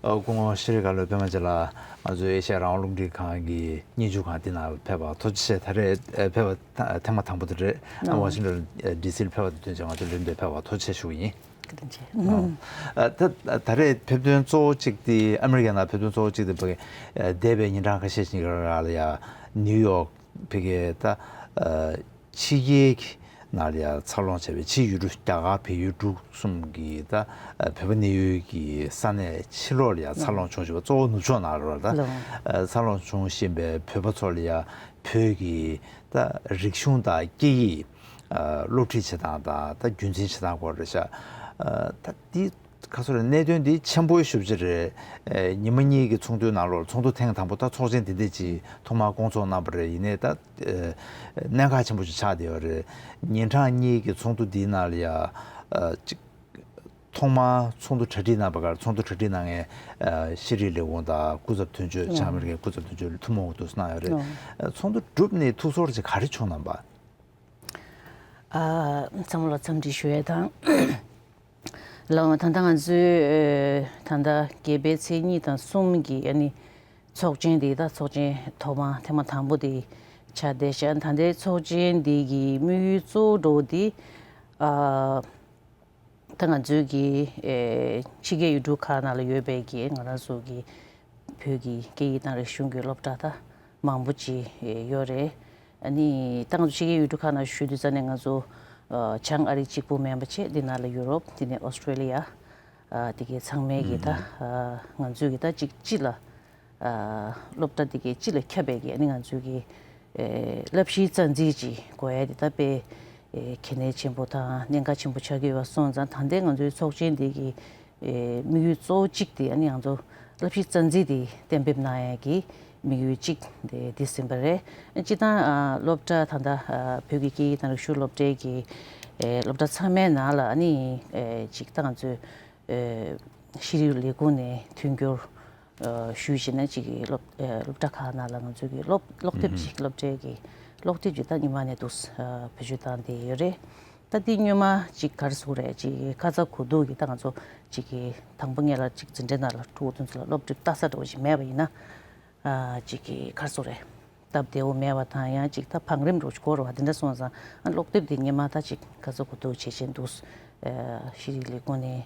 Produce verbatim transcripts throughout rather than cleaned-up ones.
ཨ། སྐུ་ངོ་ཤེས་རིག་བཀའ་བློན་པད་མ་རྗེ་ལགས། ང་ཚོའི་ཨེ་ཤ་ཡ་རང་དབང་རླུང་འཕྲིན་ཁང་གི་སྙན་ཞུ་ཁང་འདི་ནང་ཕེབས་པར་ཐུགས་རྗེ་ཆེ། ད་རེས་ཨ་ཕེབས་པ་ཐེངས་མ་དང་པོ་དེ་རེད། ཨ། ཨོ། ཝ་ཤིང་ཊོན་ཨ་ཌི་སི་ལ་ཕེབས་པ་དེ་བསྟུན་བྱས་ང་ཚོ་ལས་དོན་ཕེབས་པར་ཐུགས་རྗེ་ཆེ་ཞུ་གི་ཡིན། བཀའ་དྲིན་ཆེ། ཨོ། ཨ། ད་ད་རེས་ཕེབས་ཐོན་གཙོ་བོ་གཅིག་དེ་ཨ་མི་རི་ཀའི་ནང་ཕེབས་ཐོན་གཙོ་བོ་གཅིག་དེ་ཕ་གི་ཨ་འདས་པའི་ཉིན་གྲངས་ཁ་ཤས་ཤིག་ལ་ཡ་ནིའུ་ཡོག་ཕ་གི་ད་ཨ་ཕྱི་རྒྱལ་གྱི་ནང་ལ་ཡ་འཚར་ལོངས་བྱས་པའི་ཕྱིའི་ཡུལ་གྲུ་རྒྱ་གར་བལ་ཡུལ་འབྲུག་གསུམ་གྱི་ད་ཨ་བོད་པ་གནས་ཡུལ་གྱི་ས་གནས་ཕྱི་ལོགས་ལ་ཡ་འཚར་ལོངས་བྱུང་བཞིན་པ། གཙོ་བོ་ནུབ་ཕྱོགས་ནང་ལ་རེད་ད། ལོ། ཨ་འཚར་ལོངས་བྱུང་བཞིན་པའི་བོད་པ་ཚོ་ལ་ཡ་བོད་ཀྱི་ད་རིག་གཞུང་དང་སྐད་ཡིག་ཨ་སློབ་ཁྲིད་བྱེད་སྟངས་དང་ད་རྒྱུན་འཛིན་བྱེད་སྟངས་སྐོར་རེད་ཤག་ཨ་ད་འདི་ག་ཚོད་རེད། གནད་དོན་འདི་ཆེན་པོ་ཞེ་པོ་ཅིག་རེད། ཨེ། ཉི་མ་གཉིས་ཀྱི་ཚོགས་འདུའི་ནང་ལོགས་ཚོགས་འདུ་ཐེངས་དང་པོ་ད་ཚོགས་ཆེན་འདི་འདྲ་ཅིག་ཐོག་མར་བསྐོང་ཚོགས་གནང་བ་རེད། ཡིན་ནའི་ད་ཨེ་གནད་འགག་ཆེན་པོ་ཅིག་ཆགས་བསྡད་ཡོད་རེད། ཉིན་གྲངས་གཉིས་ཀྱི་ཚོགས་འདུ་འདིའི་ནང་ལ་ཡ་ཨ་ཅིག་ཐོག་མར་ཚོགས་འདུ་གྲ་སྒྲིག་གནང་བ་གར་ཚོགས་འདུ་གྲ་སྒྲིག་གནང་མཁན་ཨ་ཤེས་རིག་ལས་ཁུངས་དང་སྐུ་ཚབ་དོན་གཅོད་ཨ་ཨ་མི་རི་ཀའི་སྐུ་ཚབ་དོན་གཅོད་ཐུན་མོང་གི་འདུག་གནང་ཡོད་རེད། ཨ་ཚོགས་འདུ་གྲུབ་ནས་ཐུགས་ཚོར་ཅིག་ག་རེ་བྱུང་གནང་པ། ཨ། ཚང་མ་ལ་འཚམས་འདྲི་ཞུ་ཡས་དང་། ལགས། ད་ལྟ་ང་ཚོའི་ཨེ་ད་ལྟ་བརྒྱད་པའི་ཚེས་གཉིས་དང་གསུམ་གྱི་ཨ་ནི་ཚོགས་ཆེན་འདི་ད་ཚོགས་ཆེན་ཐོག་མ་ཐེངས་མ་དང་པོ་དེ་ཆགས་བསྡད་ཤག་ད་ལྟའི་ཚོགས་ཆེན་འདི་གི་དམིགས་ཡུལ་གཙོ་བོ་འདྲ་བོ་འདི་ཨ་ད་ང་ཚོའི་གི་ཨེ་ཕྱི་རྒྱལ་ཡུལ་གྲུ་ཁག་ནང་ལ་ཡོད་པའི་གི་ང་རང་ཚོ་གི་བོད་ཀྱི་སྐད་ཡིག་དང་རིག་གཞུང་གི་སློབ་གྲྭ་ད་མང་པོ་ཅིག་ཡོད་རེད། ཨ་ནི་ད་ང་ཚོ་ཕྱི་རྒྱལ་ཡུལ་གྲུ་ཁག་ནང་ཞུ་དུས་ཙ་ནས་ང་ཚོ་ཨ་བྱང་ཨ་རི་གཅིག་པུ་མིན་པ་བྱས། འདི་ནང་ལ་ཡུ་རོབ། འདི་ནས་ཨོ་སི་ཀྲེ་ལི་ཡ། ཨ་དེ་གའི་ཚང་མའི་གི་ད་ཨ་ང་ཚོའི་གི་ད་གཅིག་སྤྱི་ལ་ཨ་སློབ་གྲྭ་དེ་གའི་སྤྱི་ལ་ཁྱབ་པའི་གི་ཨ་ནི་ང་ཚོའི་གི་ཨེ་བསླབ་གཞིའི་རྩ་འཛིན་ཅིག་དགོས་ཡ་དེ་ད་དཔེ་ཨེ་གལ་གནད་ཆེན་པོ་དང་གནད་འགག་ཆེན་པོ་ཆགས་ཀྱི་ཡོད་པ་སོང་ཙང་། ད་ལྟའི་ང་ཚོའི་ཚོགས་ཆེན་འདི་གི་ཨེ་དམིགས་ཡུལ་གཙོ་བོ་གཅིག་དེ་ཨ་ནི་ང་ཚོ་བསླབ་གཞིའི་རྩ་འཛིན་དེ་གཏན་འབེབས་གནང་ཡ་གི་དམིགས་ཡུལ་གཅིག་དེ་འདི་ཟིན་པ་རེད། སྤྱིར་བཏང་ཨ་སློབ་གྲྭ་ད་ལྟ་ཨ་བོད་ཀྱི་སྐད་ཡིག་དང་རིག་གཞུང་སློབ་གྲྭའི་གི་ཨེ་སློབ་གྲྭ་ཚང་མའི་ནང་ལ་ཨ་ནི་ཨེ་གཅིག་ད་ང་ཚོའི་ཨེ་ཤེས་རིག་ལས་ཁུངས་ནས་མཐུན་འགྱུར་ཨ་ཞུས་བྱས་ནས་ཅིག་གི་སློབ་ཨ་སློབ་གྲྭ་ཁག་ནང་ལ་ང་ཚོའི་གི་སློབ་ཀློག་དེབ་ཅིག་སློབ་གྲྭའི་གི་ཀློག་དེབ་ཅིག་ད་སྔོན་མ་ནས་འདུག་ཨ་བེད་སྤྱོད་བཏང་བསྡད་ཡོད་རེད། ད་འདི་སྔོན་མ་ཅིག་ག་རེ་ཟེར་དགོས་རེད། ཅིག་ཁ་ཚ་དགོས་གཏུགས་ཀྱི་ད་ང་ཚོ་ཅིག་གི་དང་པོ་སྔོན་ལ་ཅིག་འཛིན་གྲྭའི་ནང་ལ་ཕྲུ་གུ་དེ་ཚོ་ལ་སློབ་ཁྲིད་ལྟ་ས་འདྲ་བོ་ཞིག་མེད་པ་ཡིན་ན། ཨ་ཅིག་གི་ག་རེ་ཟེར་དགོས་རེད། སྟབས་བདེ་བོ་མེད་པ་དང་། ཡང་ཅིག་ད་བང་རིམ་འདྲ་བོ་ཞིག་དགོས་རེད་བ། དེ་འདྲ་སོང་ཙང་ཨ་ཀློག་དེབ་དེ་སྔོན་མ་ད་ཅིག་ཁ་ཚ་དགོས་གཏུགས་བྱས་བྱས་འདུག་ཨ་ཤེས་རིག་ལས་ཁུངས་ནས་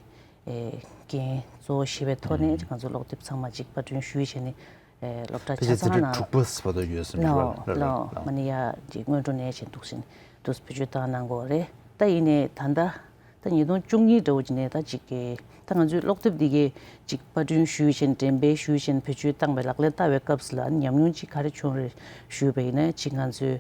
ཨེ་འགན་གཙོ་བོ་བཞེས་པའི་ཐོག་ནས་ང་ཚོ་ཀློག་དེབ་ཚང་མ་ཅིག་པར་སྐྲུན་ཞུས་བྱས་ནས་ཨེ་སློབ་གྲྭ་ཆ་ཚང་ནང་དྲུག་པ་བར་དུ་ཡོད་ཟེར་ལོ་ལོ་ལོ། ལོ་ལོ། ཨ་ནི་ཡ་ཅིག་སྔོན་འགྲོ་ནས་བྱས་འདུག་ཟིན་འདུག་བེད་སྤྱོད་བཏང་གནང་དགོས་རེད། ད་ཡིན་ནའི་ད་ལྟ་ད་ཉིས་སྟོང་བཅུ་གཉིས་འདྲ་བོ་ཅིག་ནས་ད་ཅིག་གི་ད་ང་ཚོའི་ཀློག་དེབ་འདི་གའི་ཅིག་པར་སྐྲུན་ཞུས་བྱས་འགྲེམས་སྤེལ་ཞུས་བྱས་བེད་སྤྱོད་བཏང་བའི་ལག་ལེན་བསྟར་བའི་སྐབས་སུ་ལ་ཉམས་མྱོང་ཅིག་ག་རེ་བྱུང་རེད་ཞུས་པ་ཡིན་ན། ཅིག་ང་ཚོའི་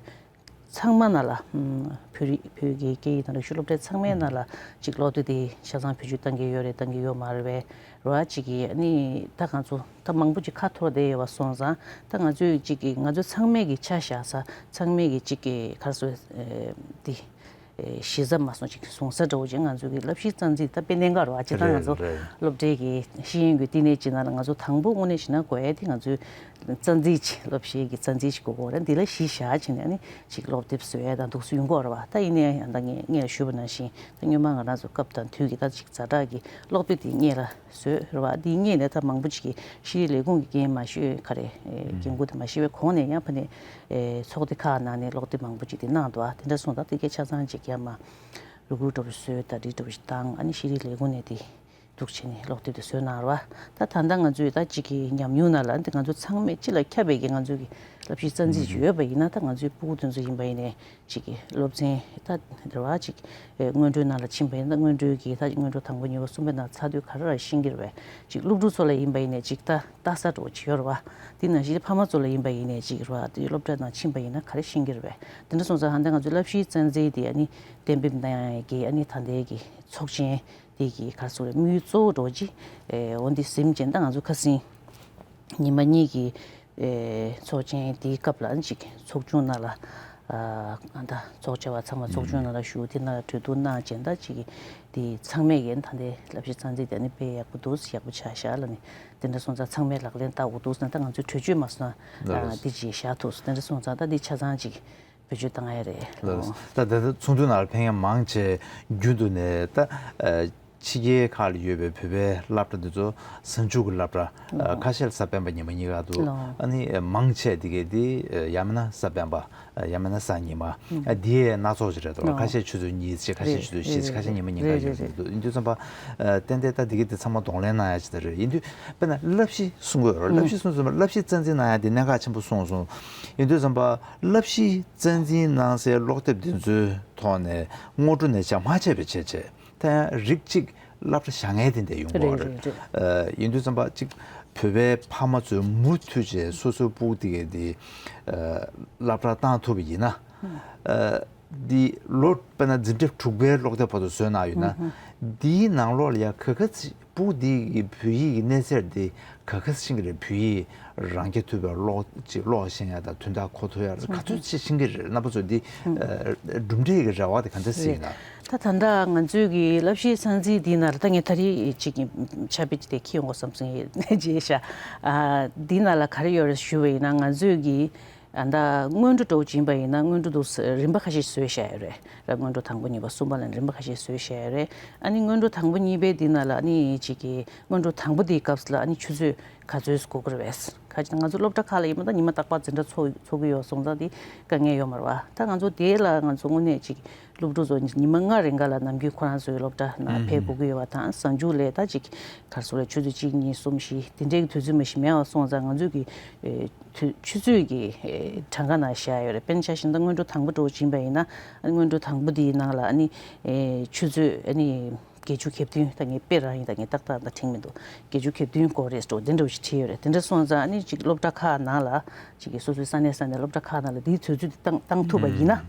ཚང་མ་ནང་ལ་ཨམ་བོད་རིགས་བོད་ཀྱི་སྐད་ཡིག་དང་རིག་གཞུང་སློབ་གྲྭའི་ཚང་མའི་ནང་ལ་ཅིག་ཀློག་དེབ་དེ་ཆ་ཚང་བེད་སྤྱོད་བཏང་གི་ཡོད་རེད་བཏང་གི་ཡོད་མ་རེད་པས་ར། ཅིག་གི་ཨ་ནི་ད་ང་ཚོ་ད་མང་པོ་ཅིག་ཁ་འཐོར་བསྡད་ཡོད་པ་སོང་ཙང་། ད་ང་ཚོས་ཅིག་གི་ང་ཚོ་ཚང་མས་ཀྱི་ཆ་བཞག་ས། ཚང་མས་ཀྱི་ཅིག་གི་ག་རེ་ཟེར་ཨེ་འདི་ཨེ་གཞི་རྩ་མ་སོང་ཅིག་བཟུང་ས་འདྲ་བོ་ཅིག་ང་ཚོ་གི་བསླབ་གཞིའི་རྩ་འཛིན་ད་དཔེ་གནད་འགག་རེད་བ། སྤྱིར་བཏང་ང་ཚོ་རེད་རེད། སློབ་གྲྭའི་གི་ཤེས་ཡོན་གྱི་བསྟི་གནས་ཅིག་ནང་ལ་ང་ཚོ་དང་པོ་དངོས་གནས་བྱས་ན་དགོས་ཡ་དེ་ང་ཚོའི་རྩ་འཛིན་ཅིག་སློབ་གཞིའི་གི་རྩ་འཛིན་ཅིག་དགོས་དགོས་རེད། འདི་ལ་གཞི་བཞག་བྱས་ནས་ཨ་ནི་ཅིག་སློབ་དེབ་བཟོ་ཡ་དང་འདུག་སེ་ཡོང་གི་ཡོད་རེད་བ། ད་ཡིན་ནའི་ཡང་ད་ངས་སྔོན་ལ་ཞུས་པ་ནང་བཞིན་ད་སྔོན་མ་ང་རང་ཚོ་སྐབས་དང་དུས་ཀྱི་ད་ཅིག་ཛ་དྲག་གི་སློབ་དེབ་དེ་སྔོན་ལ་བཟོས་རེད་བ། དེ་སྔོན་ནས་ད་མང་པོ་ཅིག་གིས་ཤེས་རིག་ལས་ཁུངས་ཀྱི་འགན་མ་ཞུས་ག་རེ་ཨེ་འགན་ཁུར་དེ་མ་བཞེས་པའི་གོང་ནས་ཡང་ཕ་ནས་ཨེ་ཚོགས་སྡེ་ཁག་ནང་ནས་སློབ་དེབ་མང་པོ་ཅིག་དེ་གནང་འདུག་བ། དེ་འདྲ་སོང་ཙང་དེ་གའི་ཆ་ཚང་ཅིག་ཡར་མར་རུག་རུག་འདྲ་པོ་བཟོས། ད་རིགས་འདྲ་པོ་ཞིག་བཏང་། ཨ་ནི་ཤེས་རིག་ལས་ཁུངས་ནས་དེ་འདུག་བྱས་ནས་སློབ་དེབ་དེ་བཟོས་གནང་རེད་བ། ད་ད་ལྟ་ང་ཚོས་ད་ཅིག་གི་ཉམས་མྱོང་ནང་ལ་འདི་ང་ཚོ་ཚང་མས་སྤྱི་ལ་ཁྱབ་པའི་གི་ང་ཚོའི་གི་བསླབ་གཞི་རྩ་འཛིན་ཅིག་ཡོད་པ་ཡིན་ན། ད་ང་ཚོའི་སྤུ་གུ་དེ་ཚོ་ཡིན་པ་ཡིན་ནའི་ཅིག་གི་སློབ་ཚན་ད་རེད་བ། ཅིག་ཨེ་སྔོན་འགྲོའི་ནང་ལ་ཕྱིན་པ་ཡིན་ན། སྔོན་འགྲོའི་གི་ད་སྔོན་འགྲོ་དང་པོ་གཉིས་པ་གསུམ་པའི་ནང་ཚར་དུས་ག་རེ་ར་ཤེས་ཀྱི་རེད་པས། ཅིག་སློབ་ཕྲུག་ཚོ་ལ་ཡིན་པ་ཡིན་ནའི་ཅིག་ད་ལྟ་ས་འདྲ་བོ་ཅིག་ཡོད་རེད་བ། དེ་ནང་བཞིན་ཕ་མ་ཚོ་ལ་ཡིན་པ་ཡིན་ནའི་ཅིག་རེད་བ། དེ་སློབ་གྲྭ་ནང་ཕྱིན་པ་ཡིན་ན་ག་རེ་ཤེས་ཀྱི་རེད་པས། དེ་འདྲ་སོང་ཙང་ཧ་ད་ང་ཚོའི་བསླབ་གཞིའི་རྩ་འཛིན་དེ་ཨ་ནི་གཏན་འབེབས་གནང་ཡ་གི་ཨ་ནི་ད་ལྟའི་གི་ཚོགས་ཆེན་དེ་གི་ག་རེ་ཟེར་དགོས་རེད། དམིགས་ཡུལ་གཙོ་བོ་འདྲ་བོ་ཅིག་ཨེ་འོ་འདི་ཟིན་བྱས་ད་ང་ཚོ་ཁ་སང་ཉི་མ་གཉིས་ཀྱི་ཨེ་ཚོགས་ཆེན་དེའི་སྐབས་ལ་ཅིག་ཚོགས་ཆུང་ནང་ལ་ཨ་ད་ཚོགས་བཅར་བ་ཚང་མ་ཚོགས་ཆུང་ནང་ལ་བཞུགས། དེ་ནང་ལ་གྲོས་བསྡུར་གནང་བྱས་ད་ཅིག་དེ་ཚང་མས་ཀྱི་ད་ལྟའི་བསླབ་གཞི་རྩ་འཛིན་དེ་ནི་དཔེ་ཡག་པོ་འདུག་ཡག་པོ་ཆགས་ཤག་ལབ་ནས་དེ་འདྲ་སོང་ཙང་ཚང་མས་ལག་ལེན་བསྟར་དགོས་འདུག་ཟེར་ན། ད་ང་ཚོས་གྲོས་ཆོད་མ་སོང་ན་ཨ་འདི་ཅིག་བཞག་ཐུབ་ཟེར། དེ་འདྲ་སོང་ཙང་ད་འདི་ཆ་ཚང་ཅིག་བེད་སྤྱོད་བཏང་ཡ་རེད། ལགས། ད་ད་ལྟ་ཚོགས་འདུའི་ནང་ལ་ཕེབས་མཁན་མང་ཆེ་རྒྱུན་དུ་ནས་ད་ཨ་ ཕྱི་རྒྱལ་ཁག་ལ་ཡོད་པའི་བོད་པའི་སློབ་གྲྭ་འདི་ཚོ་གཟའ་མཇུག་གི་སློབ་གྲྭ། ཨ། ཁ་ཤས་ལ་གཟའ་སྤེན་པ་ཉི་མ་གཉིས་ཀ་འདུག་ལོ། ཨ་ནི་མང་ཆེ་དེ་གའི་དེ་ཡང་མིན་ན་གཟའ་སྤེན་པ། ཡང་མིན་ན་གཟའ་ཉི་མ། ཨ། དེ་ཡང་སྣ་ཚོགས་ཅིག་རེད་འདུག་ལོ། ཁ་ཤས་ཆུ་ཚོད་གཉིས་ཅིག་ཁ་ཤས་ཆུ་ཚོད་བཞི་ཅིག་ཁ་ཤས་ཉི་མ་གཉིས་ཀ་ཡོད་ཀྱི་འདུག་ཡིན་དུས་ཙམ་པ། ཨ། ཏན་ཏན་ད་དེ་གའི་དེ་ཚང་མ་གདོང་ལེན་གནང་ཡ་ཅིག་ད་རེད། ཡིན་དུས་དཔེར་ན་བསླབ་གཞི་གསུང་གི་ཡོད་རེད། བསླབ་གཞི་གསུང་དུས་ཙམ་པ་བསླབ་གཞི་རྩ་འཛིན་གནང་ཡ་དེ་གནད་འགག་ཆེན་པོ་གསུངས་སོང་། ཡིན་དུས་ཙམ་པ་བསླབ་གཞི་རྩ་འཛིན་གནང་སའི་ཀློག་དེབ་དེ་ཚོའི་ཐོག་ནས་སྔོན་འགྲོ་ནས་ཆ་མ་བྱས་པའི་བྱས་བྱས། ད་ཡང་རིགས་གཅིག་སློབ་གྲྭ་བཞག་མཁན་དེ་འདྲ་ཡོང་གི་རེད། རེད་རེད་རེད། ཨ། ཡིན་དུས་ཙམ་པ་གཅིག་བོད་པའི་ཕ་མ་ཚོས་མུ་མཐུད་བྱས་སོ་སོའི་སྤུ་གུ་དེ་གའི་དེ། ཨ། སློབ་གྲྭར་བཏང་ཐུབ་པ་ཡིན་ན། ཨ། འདི་ལོ་དཔེར་ན་འཛིན་གྲྭ་དྲུག་པའི་ཀློག་དེབ་བར་དུ་བཟོས་གནང་ཡོད་ན། འདིའི་ནང་ལོགས་ལ་ཡང་ག་ག་ཚོད་སྤུ་གུ་འདི་གི་བོད་ཡིག་གི་གནས་ཚད་འདི་ག་ག་ཚོད་ཤེས་ཀྱི་རེད། བོད་ཡིག་རང་རྐྱ་ཐུབ་པའི་ཀློག་ཅིག་ཀློག་ཤེས་ཡ་དང་དོན་དག་གོ་ཐུབ་ཡ་ག་ཚོད་ཅིག་ཤེས་ཀྱི་རེད། རྣམ་པ་ཚོ་འདི། ཨ། གྲུབ་འབྲས་ཀྱི་རེ་བ་དེ་ག་འདྲ་ཞིག་ཡིན་ན། ད་ད་ལྟ་ང་ཚོའི་གི་བསླབ་གཞིའི་ས་འཛིན་འདི་ནང་ལ་ད་ངས་ད་རེས་ཅིག་ཕྱག་དཔེ་ཅིག་དེ་འཁྱེར་ཡོང་དགོས་བསམ་སོང་། ཡིན་རྗེས་ཤ། ཨ། འདི་ནང་ལ་ག་རེ་ཡོད་རེད་ཞུ་བ་ཡིན་ན། ང་ཚོའི་གི་ཨ། ད་སྔོན་འགྲོ་འདྲ་བོ་ཅིག་ཡིན་པ་ཡིན་ན་སྔོན་འགྲོ་འདུག་རིམ་པ་ཁ་ཤས་བཟོས་བཞག་ཡོད་རེད། ར། སྔོན་འགྲོ་དང་པོ་གཉིས་པ་གསུམ་པ་ལ་རིམ་པ་ཁ་ཤས་བཟོས་བཞག་ཡོད་རེད། ཨ་ནི་སྔོན་འགྲོ་དང་པོ་གཉིས་པའི་འདི་ནང་ལ་ཨ་ནི་ཅིག་གི་སྔོན་འགྲོ་དང་པོ་འདིའི་སྐབས་སུ་ལ་ཨ་ནི་ཆུ་ཚོད་ག་ཚོད་དགོས་ཀྱི་རེད་པས། ཁ་ཅིག་ང་ཚོ་སློབ་གྲྭ་ཁག་ལ་ཡིན་པ་ད་ཉི་མ་རྟག་པར་འཛིན་གྲྭ་ཚོགས་ཚོགས་ཀྱི་ཡོད་སོང་ཙང་དེ་དཀའ་ངལ་ཡོད་མ་རེད་པ། ད་ང་ཚོ་དེ་ལ་ང་ཚོ་དངོས་གནས་ཅིག་སློབ་ཕྲུག་ཚོ་ཉི་མ་ལྔ་རིང་ག་ལ་ནམ་རྒྱུན་ཁོ་རང་ཚོའི་སློབ་གྲྭ་ནང་ཕེབས་དགོས་ཀྱི་ཡོད་པ་དང་། གཟའ་མཇུག་ལ་ད་ཅིག་ག་རེ་ཟེར་དགོས་རེད། ཆུ་ཚོད་གཅིག་གཉིས་གསུམ་བཞི་དེ་འདྲའི་གི་དུས་ཚོད་མ་ཞིག་མེད་པ་སོང་ཙང་ང་ཚོས་གི་ཨེ། དུས་ཆུ་ཚོད་ཀྱི་ཨེ། གྲངས་ཀ་ནང་བཞག་ཡོད་རེད། དཔེར་ན་ཆ་བཞག་ན་སྔོན་འགྲོ་དང་པོ་འདྲ་བོ་ཅིག་ཡིན་པ་ཡིན་ན། ཨ་ནི་སྔོན་འགྲོ་དང་པོ་དེའི་ནང་ལ་ཨ་ནི་ཨེ། ཆུ་ཚོད་ཨ་ནི་བརྒྱད་ཅུ་གྱ་བདུན། ད་ངས་དཔེ་རང་ཡིན། ད་ངས་ཏག་ཏག་ད་དྲན་མི་འདུག་བརྒྱད་ཅུ་གྱ་བདུན་སྐོར་རེད་འགྲོ། དེ་འདྲ་བོ་ཞིག་བྲིས་ཡོད་རེད། དེ་འདྲ་སོང་ཙང་ཨ་ནི་ཅིག་སློབ་གྲྭ་ཁག་ནང་ལ་ཅིག་གི་སོ་སོའི་ས་གནས་ས་གནས་སློབ་གྲྭ་ཁག་ནང་ལ་དེའི་དུས་ཚོད་དེ་བཏང་བཏང་ཐུབ་པ་ཡིན་ན།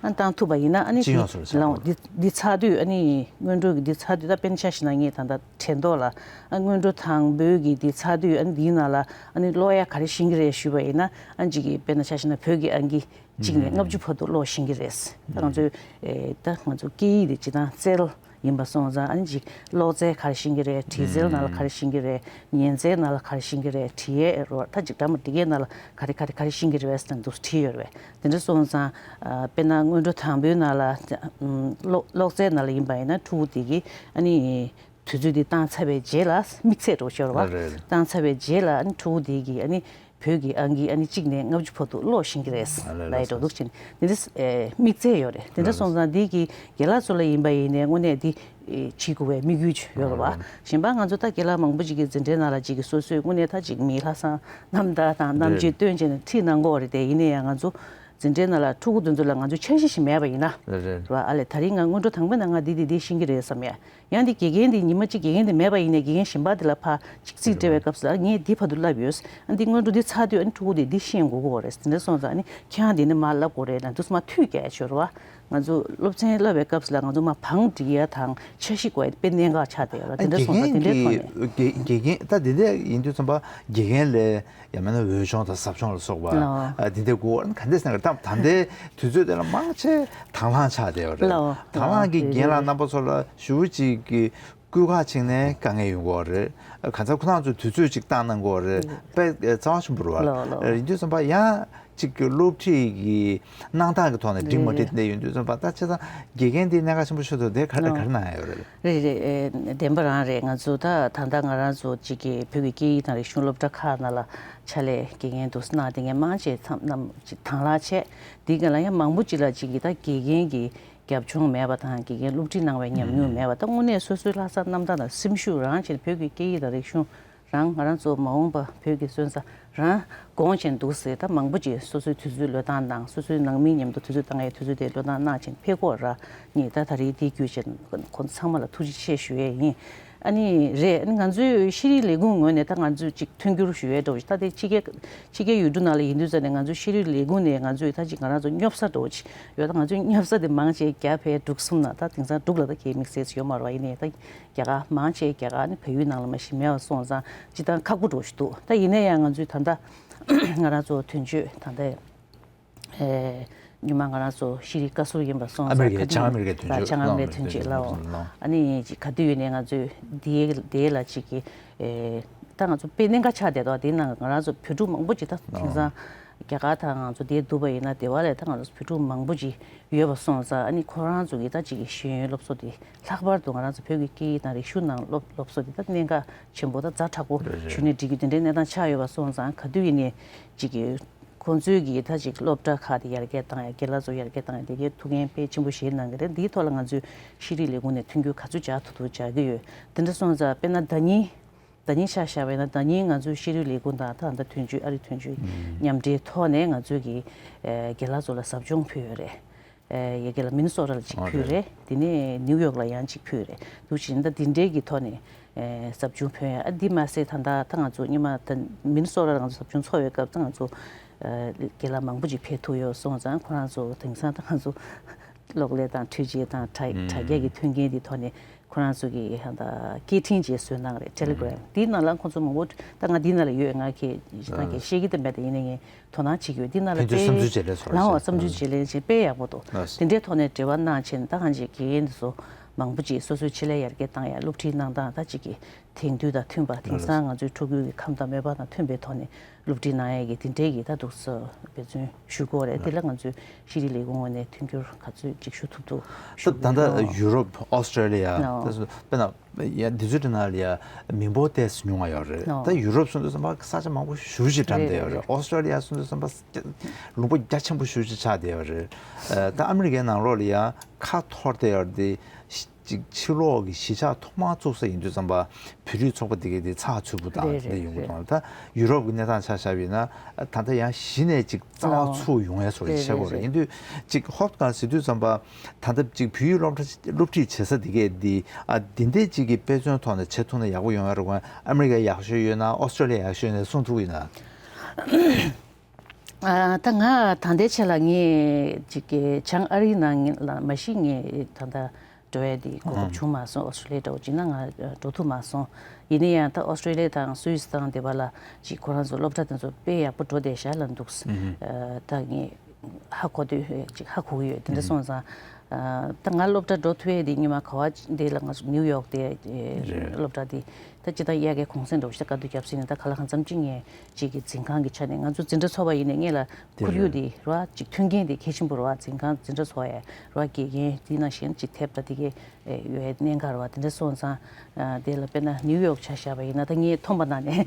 ཨ། བཏང་ཐུབ་པ་ཡིན་ན་ཨ་ནི་སྤྱི་ཡོངས་སུ་ལ་ལའང་འདི་འདི་ཚར་དུས་ཨ་ནི་སྔོན་འགྲོ་གི་འདི་ཚར་དུས། ད་དཔེར་ན་ཆ་བཞག་ན་ངས་ད་ལྟ་དྲན་ཐོག་ལ། ཨ། སྔོན་འགྲོ་དང་པོའི་གི་འདི་ཚར་དུས་ཨ་ནི་འདིའི་ནང་ལ་ཨ་ནི་ཀློག་ཡ་ག་རེ་ཤེས་ཀྱི་རེད་ཞུས་པ་ཡིན་ན། ཨ་ནི་ཅིག་གི་དཔེར་ན་ཆ་བཞག་ན་བོད་ཀྱི་ཨང་ཀི་གཅིག་ནས་ལྔ་བཅུ་བར་དུ་ཀློག་ཤེས་ཀྱི་རེད། ད་ང་ཚོའི་ཨེ། ད་ང་ཚོ་སྐད་ཡིག་དེ་སྤྱིར་བཏང་རྩལ་ཡིན་པ་སོང་ཙང་། ཨ་ནི་ཅིག་ཀློག་རྩལ་ག་རེ་ཤེས་ཀྱི་རེད། བྲིས་རྩལ་ནང་ལ་ག་རེ་ཤེས་ཀྱི་རེད། ཉན་རྩལ་ནང་ལ་ག་རེ་ཤེས་ཀྱི་རེད། བྲིས་ཡས་རོ། ད་ཅིག་གྲ་མ་འགྲིག་ཡས་ནང་ལ་ག་རེ་ག་རེ་ག་རེ་ཤེས་ཀྱི་རེད་ཟེར་ན་འདུག་བྲིས་ཡོད་རེད། དེ་འདྲ་སོང་ཙང་། ཨ། དཔེར་ན་སྔོན་འགྲོ་དང་པོའི་ནང་ལ། ཨམ། ཀློག་ཀློག་རྩལ་ནང་ལ་ཡིན་པ་ཡིན་ན་ཕྲུ་གུ་དེ་གིས་ཨ་ནི་དུས་ཚོད་འདི་བཏང་ཚར་བའི་རྗེས་ལ། དམིགས་ཚད་འདྲ་བོ་ཅིག་ཡོད་རེད་པ། རེད། བཏང་ཚར་བའི་རྗེས་ལ་ཨ་ནི་ཕྲུ་གུ་དེ་གིས་ཨ་ནི་བོད་ཀྱི་ཨང་ཀི་ཨ་ནི་གཅིག་ནས་ལྔ་བཅུ་བར་དུ་ཀློག་ཤེས་ཀྱི་རེད། ཨ། ལགས་ལགས། ལབ་ཡས་འདྲ་བོ་འདུག་བྱས་ནས་འདི་འདྲ། ཨེ། དམིགས་ཚད་ཡོད་རེད། དེ་འདྲ་སོང་ཙང་འདི་གི་རྒན་ལགས་ཚོ་ལ་ཡིན་པ་ཡིན་ནའི་དངོས་གནས་འདི། ཨེ། བྱེད་དགོས་པའི་དམིགས་ཡུལ་ཡོད་རེད་པ། གཞན་པ་ང་ཚོ་ད་རྒན་ལགས་མང་པོ་ཅིག་གིས་འཛིན་གྲྭའི་ནང་ལ་ཅིག་གིས་སོ་སོའི་དངོས་གནས་ད་ཅིག་མི་ལྷག་བསམ་རྣམ་དག་དང་རྣམ་དཔྱོད་བཏོན་བྱས་ནས་ཁྲིད་གནང་གི་ཡོད་རེད་དེ། ཡིན་ན་ཡང་ང་ཚོ་འཛིན་གྲྭའི་ནང་ལ་ཕྲུ་གུ་དེ་ཚོ་ལ་ང་ཚོ་འཆར་གཞི་ཞིག་མེད་པ་ཡིན་ན། རེད་རེད། རེད་པ། ཨ་ལས་ད་རིང་ང་སྔོན་འགྲོ་དང་པོའི་ནང་ང་འདི་འདི་འདི་ཤེས་ཀྱི་རེད་བསམ་ཡ། ཡང་འདི་དགེ་རྒན་འདི་ཉི་མ་གཅིག་དགེ་རྒན་འདི་མེད་པ་ཡིན་ནའི་དགེ་རྒན་གཞན་པ་འདི་ལ་ཕར་ཅིག་རྩིས་སྤྲད་པའི་སྐབས་སུ་ལ་ངས་འདི་བར་དུ་བསླབས་ཡོད། ཨ། འདི་སྔོན་འགྲོ་འདི་ཚར་དུས་ཨ་ནི་ཕྲུ་གུ་འདི་འདི་ཤེས་དགོས་ཀྱི་ཡོད་རེད། དེ་འདྲ་སོང་ཙང་ཨ་ནི་ཁྱེད་རང་འདི་ནས་མར་བསླབ་དགོས་རེད་ལབ་དུས་མར་ཐུགས་རྒྱག་ཡ་ཅིག་ཡོད་རེད་པ། ང་ཚོ་སློབ་ཚན་བསླབ་པའི་སྐབས་སུ་ལ་ང་ཚོ་མར་བང་སྒྲིག་ཡ་དང་འཆར་གཞི་དགོས་ཡ་དཔེ་གནད་འགག་ཆགས་བསྡད་ཡོད་རེད། དེ་འདྲ་སོང་ཙང་དེ་འདྲའི་ཐོག་ནས། དགེ་དགེ་རྒན་ད་དེ་འདྲ་ཡིན་དུས་ཙམ་པ་དགེ་རྒན་ལས་ཡང་མིན་ན་འོས་སྦྱོང་དང་ཟབ་སྦྱོང་ལ་སོགས་པ། ལགས། ཨ། དེ་འདྲའི་དགོས་པ་ག་འདྲས་ཟེར་ན། ད་ད་ལྟའི་དུས་ཚོད་དེ་ལ་མང་ཆེ་དང་བླངས་ཆགས་བསྡད་ཡོད་རེད། ལགས། དང་བླངས་ཀྱི་རྒན་ལགས་རྣམ་པ་ཚོ་ལ་ཞེ་པོ་ཅིག་གི་སྐུལ་ཁ་བྱས་ནས་དཀའ་ངལ་ཡོང་གི་ཡོད་རེད། གང་ལྟར་ཁོ་རང་ཚོས་དུས་ཚོད་ཅིག་བཏང་གནང་གི་ཡོད་རེད། དཔེ་རྩ་བ་ཆེན་པོ་རེད་པ། ལགས་ལགས། ཡིན་དུས་ཙམ་པ་ཡང་ཅིག་གི་སློབ་ཁྲིད་ཀྱི་གནང་སྟངས་ཀྱི་ཐོག་ནས་འགྲིག་མ་འགྲིག་དེ་ཡིན་དུས་ཙམ་པ། ད་བྱས་ཙང་དགེ་རྒན་དེ་གནད་འགག་ཆེན་པོ་ཤོར་འདུག་དེ་ག་རེ་ག་རེ་གནང་ཡ་ཡོད་རེད། རེད་རེད། ཨེ། བདེན་པ་རང་རེད། ང་ཚོ་ད་ད་ལྟ་ང་རང་ཚོ་ཅིག་གི་བོད་ཀྱི་སྐད་ཡིག་དང་རིག་གཞུང་སློབ་གྲྭ་ཁག་ནང་ལ་ཕྱག་ལས་དགེ་རྒན་དུ་གནང་བསྡད་མཁན་མང་ཆེ་ཚང་རྣམས་ཅིག་དང་བླངས་བྱས། འདི་ག་ལ་ཡང་མང་པོ་ཅིག་ལ་ཅིག་གི་ད་དགེ་རྒན་གྱི་རྒྱབ་ལྗོངས་མེད་པ་དང་། དགེ་རྒན་སློབ་ཁྲིད་གནང་བའི་ཉམས་མྱོང་མེད་པ། ད་དངོས་གནས་སོ་སོའི་ལྷག་བསམ་རྣམ་དག་དང་སེམས་ཤུགས་རང་བྱས་ནས་བོད་ཀྱི་སྐད་ཡིག་དང་རིག་གཞུང་རང་ང་རང་ཚོ་མ་འོངས་པ་བོད་ཀྱི་སོན་རྩ་རང་དགོངས་བཞིན་འདུག་ཟེར། ད་མང་པོ་ཅིག་སོ་སོའི་དུས་ཚོད་བློས་བཏང་གནང་། སོ་སོའི་ནང་མི་མཉམ་དུ་དུས་ཚོད་བཏང་ཡའི་དུས་ཚོད་དེ་བློས་བཏང་གནང་བཞིན་ཕེབས་སྐོར་ར་ནི། ད་ད་རེས་དེ་བརྒྱུད་བྱས་ཁོང་ཚང་མ་ལ་ཐུགས་རྗེ་ཆེ་ཞུ་ཡས་ཡིན། ཨ་ནི་རེད། ཨ་ནི་ང་ཚོའི་ཤེས་རིག་ལས་ཁུངས་ངོས་ནས་ད་ང་ཚོས་ཅིག་མཐུན་འགྱུར་ཞུ་ཡས་འདྲ་བོ་ཞིག་ད་དེ་ཕྱི་རྒྱལ་ཕྱི་རྒྱལ་ཡུལ་གྲུ་ནང་ལ་ཡིན་དུས་ཙ་ནས་ང་ཚོའི་ཤེས་རིག་ལས་ཁུངས་ནས་ང་ཚོས་ད་ཅིག་ང་རང་ཚོ་སྙོབ་ས་འདྲ་བོ་ཅིག་ཡོད། ད་ང་ཚོའི་སྙོབ་ས་དེ་མང་ཆེ་རྒྱ་བལ་འབྲུག་གསུམ་ན། ད་དེང་སང་འབྲུག་ལ་ད་གའི་དམིགས་བསལ་ཅིག་ཡོད་མ་རེད་པ། ཡིན་ནའི་ད་རྒྱ་གར་མང་ཆེ་རྒྱ་གར་ནི་བལ་ཡུལ་ནང་ལ་མ་གཞི་མེད་པ་སོང་ཙང་སྤྱིར་བཏང་ཁག་པོ་འདྲ་བོ་ཞིག་འདུག་ད་ཡིན་ན་ཡང་ང་ཚོའི་ད་ལྟ་ང་རང་ཚོ་དོན་གཅོད་ད་ལྟ་ཨེ་སྔོན་མ་ང་རང་ཚོ་ཤེས་རིག་བཀའ་ཟུར་ཡིན་པ་སོང་ཙང་ཨ་མི་རི་ཀའི་བྱང་ཨ་མི་རི་ཀའི་དོན་གཅོད། བྱང་ཨ་མི་རི་ཀའི་དོན་གཅོད་ལའོ། ཨ་ནི་ག་དུས་ཡིན་ནའི་ང་ཚོས་དེའི་དེའི་ལ་ཅིག་གི་ཨེ་ད་ང་ཚོ་དཔེ་གནད་འགག་ཆགས་བསྡད་དོ། དེའི་ནང་ང་རང་ཚོ་བོད་ཕྲུག་མང་པོ་ཅིག་ད་དེང་སང་། རྒྱ་གར་དང་ང་ཚོ་འདིར་འདུག་པ་ཡིན་ན་དེ་བ་ལས་ད་ང་ཚོ་བོད་ཕྲུག་མང་པོ་ཅིག་ཡོད་པ་སོང་ཙང་ཨ་ནི་ཁོ་རང་ཚོ་གི་ད་ཅིག་གི་ཤེས་ཡོན་སློབ་གསོ་དེ་ལྷག་པར་དུ་ང་རང་ཚོ་བོད་ཀྱི་སྐད་ཡིག་དང་རིག་གཞུང་ནང་སློབ་སློབ་གསོ་དེ་ད་གནད་འགག་ཆེན་པོ་ད་ཛ་དྲག་པོ་རེད་རེད། ཞུ་ནས་འགྲིག་གི་དེ་འདྲའི་གནས་སྟངས་ཆགས་ཡོད་པ་སོང་ཙང་ག་དུས་ཡིན་ནའི་ཅིག་གི་ཁོང་ཚོའི་གི་ད་ཅིག་སློབ་གྲྭ་ཁག་དེ་ཡར་རྒྱས་བཏང་ཡ་རྒན་ལགས་ཚོ་ཡར་རྒྱས་བཏང་ཡ་དེ་གའི་ཐུགས་འགན་དཔེ་ཆེན་པོ་བཞེས་གནང་གི་རེད། འདིའི་ཐོག་ལ་ང་ཚོས་ཤེས་རིག་ལས་ཁུངས་ནས་མཐུན་འགྱུར་ག་ཚོད་བྱ་ཐུབ་ཐུབ་བྱ་གི་ཡོད། དེ་འདྲ་སོང་ཙང་དཔེར་ན་ཟླ་ཉིན་ཟླ་ཉིན་ཆ་བཞག་པ་ཡིན་ན་ཟླ་ཉིན་ང་ཚོའི་ཤེས་རིག་ལས་ཁུངས་དང་ད་ལྟ་དོན་གཅོད་ཨ་རི་དོན་གཅོད་མཉམ་འབྲེལ་ཐོག་ནས་ང་ཚོས་ཀྱི་ཨེ་རྒན་ལགས་ཚོ་ལ་ཟབ་སྦྱོང་ཕུལ་ཡོད་རེད། ཨེ་ཡ་གི་ལ་མི་ནི་སོ་ཊ་ལ་གཅིག་ཨོ་ཕུལ་རེད། རེད། དེ་ནས་ནིའུ་ཡོག་ལ་ཡང་གཅིག་ཕུལ་རེད། འདུག་ཕྱིན་ད་འདི་འདྲའི་གི་ཐོག་ནས་ཨེ་ཟབ་སྦྱོང་ཕུལ་ཡ། ཨ་འདི་མ་ཟད་ད་ལྟ་ད་ང་ཚོ་སྔོན་མ་ད་མི་ནི་སོ་ཊ་ལ་ང་ཚོ་ཟབ་སྦྱོང་ཚོགས་པའི་སྐབས་ད་ང་ཚོ་ཨེ་རྒན་ལགས་མང་པོ་ཅིག་ཕེབས་ཐུབ་ཡོད་སོང་ཙང་ཁོ་རང་ཚོ་དེང་སང་ད་ང་ཚོ་གློག་ཀླད་དང་འཕྲུལ་ཆས་དང་དྲ་དྲ་རྒྱ་གི་མཐུན་རྐྱེན་དེ་ཐོག་ནས་ཁོ་རང་ཚོ་གི་ཧ་ད་སྐད་འཕྲིན་ཅིག་བཟོས་གནང་རེད། ཊེ་ལི་གྷི་རམ། དེའི་ནང་ལ་ཁོང་ཚོ་མང་པོ་ད་ང་འདིའི་ནང་ལ་ཡོད། ང་གི་ཞེ་སྡང་གི་ཤེས་ཀྱི་ད་མེད། ད་ཡིན་ན་ངས་དོ་སྣང་བྱེད་ཀྱི་ཡོད། འདི་ནང་ལ་ཕན་ཚུན་བསམ་ཚུལ་བརྗེ་ལེན་བཟོ་འདྲ་ལའང་བ་བྱས། བསམ་ཚུལ་བརྗེ་ལེན་བྱེད་དཔེ་ཡག་པོ་འདུག་དེ་འདྲའི་ཐོག་ནས་འབྲེལ་བ་གནང་བྱས་ནས་ད་གང་ཅིག་དགེ་རྒན་དེ་ཚོ་མང་པོ་ཅིག་སོ་སོའི་ཆེད་ལས་ཡར་རྒྱས་བཏང་ཡ་སློབ་ཁྲིད་གནང་སྟངས་ད་ཅིག་གི་དེང་དུས་དང་མཐུན་པ། དེང་སང་ང་ཚོའི་ཕྲུ་གུའི་གི་ཁམས་དང་མོས་པ་དང་མཐུན་པའི་ཐོག་ནས་སློབ་ཁྲིད་གནང་ཡས་ཀྱི་དེ་འདྲའི་གི་ད་འདུག་སེ་འབད་བརྩོན་ཞུ་དགོས་རེད། དེ་ལ་ང་ཚོས་ཤེས་རིག་ལས་ཁུངས་ངོས་ནས་མཐུན་འགྱུར་ག་ཚོད་ཅིག་ཞུ་ཐུབ་ཐུབ་ཞུ་ད་ད་ལྟ་ཡུ་རོབ་ཨོ་སི་ཀྲེ་ལི་ཡ་ད་སོ་དཔེར་ན་ཡ་འདི་ཚོའི་གྲས་ནང་ལ་ཡ་མི་འབོར་ཏོག་ཙམ་ཉུང་བ་ཡོད་རེད། ད་ཡུ་རོབ་སོང་དུས་ཙམ་པ་ས་ཆ་མང་པོ་ཞེ་པོ་ཅིག་གྲམ་བསྡད་ཡོད་རེད། ཨོ་སི་ཀྲེ་ལི་ཡ་སོང་དུས་ཙམ་པ་ལུང་པ་རྒྱ་ཆེན་པོ་ཞེ་པོ་ཅིག་ཆགས་བསྡད་ཡོད་རེད། ད་ཨ་མི་རི་ཀའི་ནང་ལོགས་ལ་ཡ་ཁ་འཐོར་བསྡད་ཡོད་རེད། དེ་ཅིག་ཕྱི་ལོགས་ཀྱི་གཞིས་ཆགས་ཐོག་མར་བཙུགས་ས་ཡིན་དུས་ཙམ་པ་བོད་རིགས་ཚོགས་པ་དེ་གའི་དེ་ཚགས་ཚུད་པོ་དང་རེད་དེ་འདྲ་ཡོང་གི་རེད་འདུག་ད་ཡུ་རོབ་ཀྱི་གནས་སྟངས་ཆ་བཞག་པ་ཡིན་ན་ད་ལྟ་ཡང་གཞི་ནས་ཅིག་རྩ་བ་ཚུགས་ཡོང་ཡ་བཟོ་འདྲ་ཅིག་ཆགས་ཀྱི་ཡོད་རེད། ཡིན་དུས་ཅིག་ཧོབ་གང་ཟེར་དུས་ཙམ་པ་ད་ལྟ་ཅིག་བོད་ཡིག་སློབ་གྲྭ་སློབ་ཁྲིད་བྱེད་ས་དེ་གའི་འདི་ཨ་འདི་འདྲའི་ཅིག་གི་དཔེ་མཚོན་ཐོག་ནས་བྱེད་ཐུབ་ན་ཡག་པོ་ཡོང་ཡ་རེད། ཨ་མི་རི་ཀ་ཡག་ཤོས་ཡོད་ན་ཨོ་སི་ཀྲེ་ལི་ཡ་ཡག་ཤོས་ཡོད་ན་གསུང་ཐུབ་ཀྱི་ཡོད་ན། ཨ་ད་ང་ད་ལྟའི་ཆ་ལ་ངས་ཅིག་གི་བྱང་ཨ་རིའི་ནང་ལ་མ་གཞི་ངས་ད་ལྟ་འགྲོ་ཡ་དེ་གོ་སྐབས་ཨང་བྱུང་མ་སོང་། ཨོ་སི་ཀྲེ་ལི་ཡ་འདྲ་བོ་ཅིག་ན་ང་འགྲོ་ཐུབ་མ་སོང་། ཡིན་ན་ཡང་ད་ཨོ་སི་ཀྲེ་ལི་ཡ་དང་སུད་སི་དང་དེ་བ་ལ་ཅིག་ཁོ་རང་ཚོ་སློབ་གྲྭ་དེ་ཚོ་དཔེ་ཡག་པོ་འགྲོ་བསྡད་ཤག་ལབ་འདུག་ཨ་ད་ངས་ཧ་གོ་དུས་ཅིག་ཧ་གོ་གི་ཡོད། དེ་འདྲ་སོང་ཙང་ཨ་ད་ང་སློབ་གྲྭ་འགྲོ་ཐུབ་ཡས་དེ་སྔོན་མ་ག་བ་འདི་ལ་ང་ཚོ་ནིའུ་ཡོག་དེ་རེད། སློབ་གྲྭ་དེ་ད་སྤྱིར་བཏང་དབྱར་ཁའི་གུང་སེང་འདྲ་བོ་ཞིག་ད་དཀའ་སྡུག་བརྒྱབ་ཟིན་ནས་ད་ག་ལ་གང་འཚམ་ཅིག་ངས་ཅིག་གི་འཛིན་ཁང་གི་ཆ་ནས་ང་ཚོ་འཛིན་གྲྭ་ཚོགས་པ་ཡིན་ནའི་ངེད་ལ་དེ་ཁོར་ཡུག་རེད། དེ་ར་ཅིག་མཐུན་རྐྱེན་དེ་གལ་ཆེན་པོ་རེད་བ། འཛིན་ཁང་འཛིན་གྲྭ་ཚོགས་ཡ་ར་དགེ་རྒན་དེ་ནང་བཞིན་ཅིག་ཐེབས་ད་དེ་གའི་ཡོད་ཡ་གནད་འགག་རེད་བ། དེ་འདྲ་སོང་ཙང་དེ་ལ་དཔེར་ན་ནིའུ་ཡོག་ཆ་བཞག་པ་ཡིན་ན་ད་ངས་མཐོང་བ་ནང་ནས་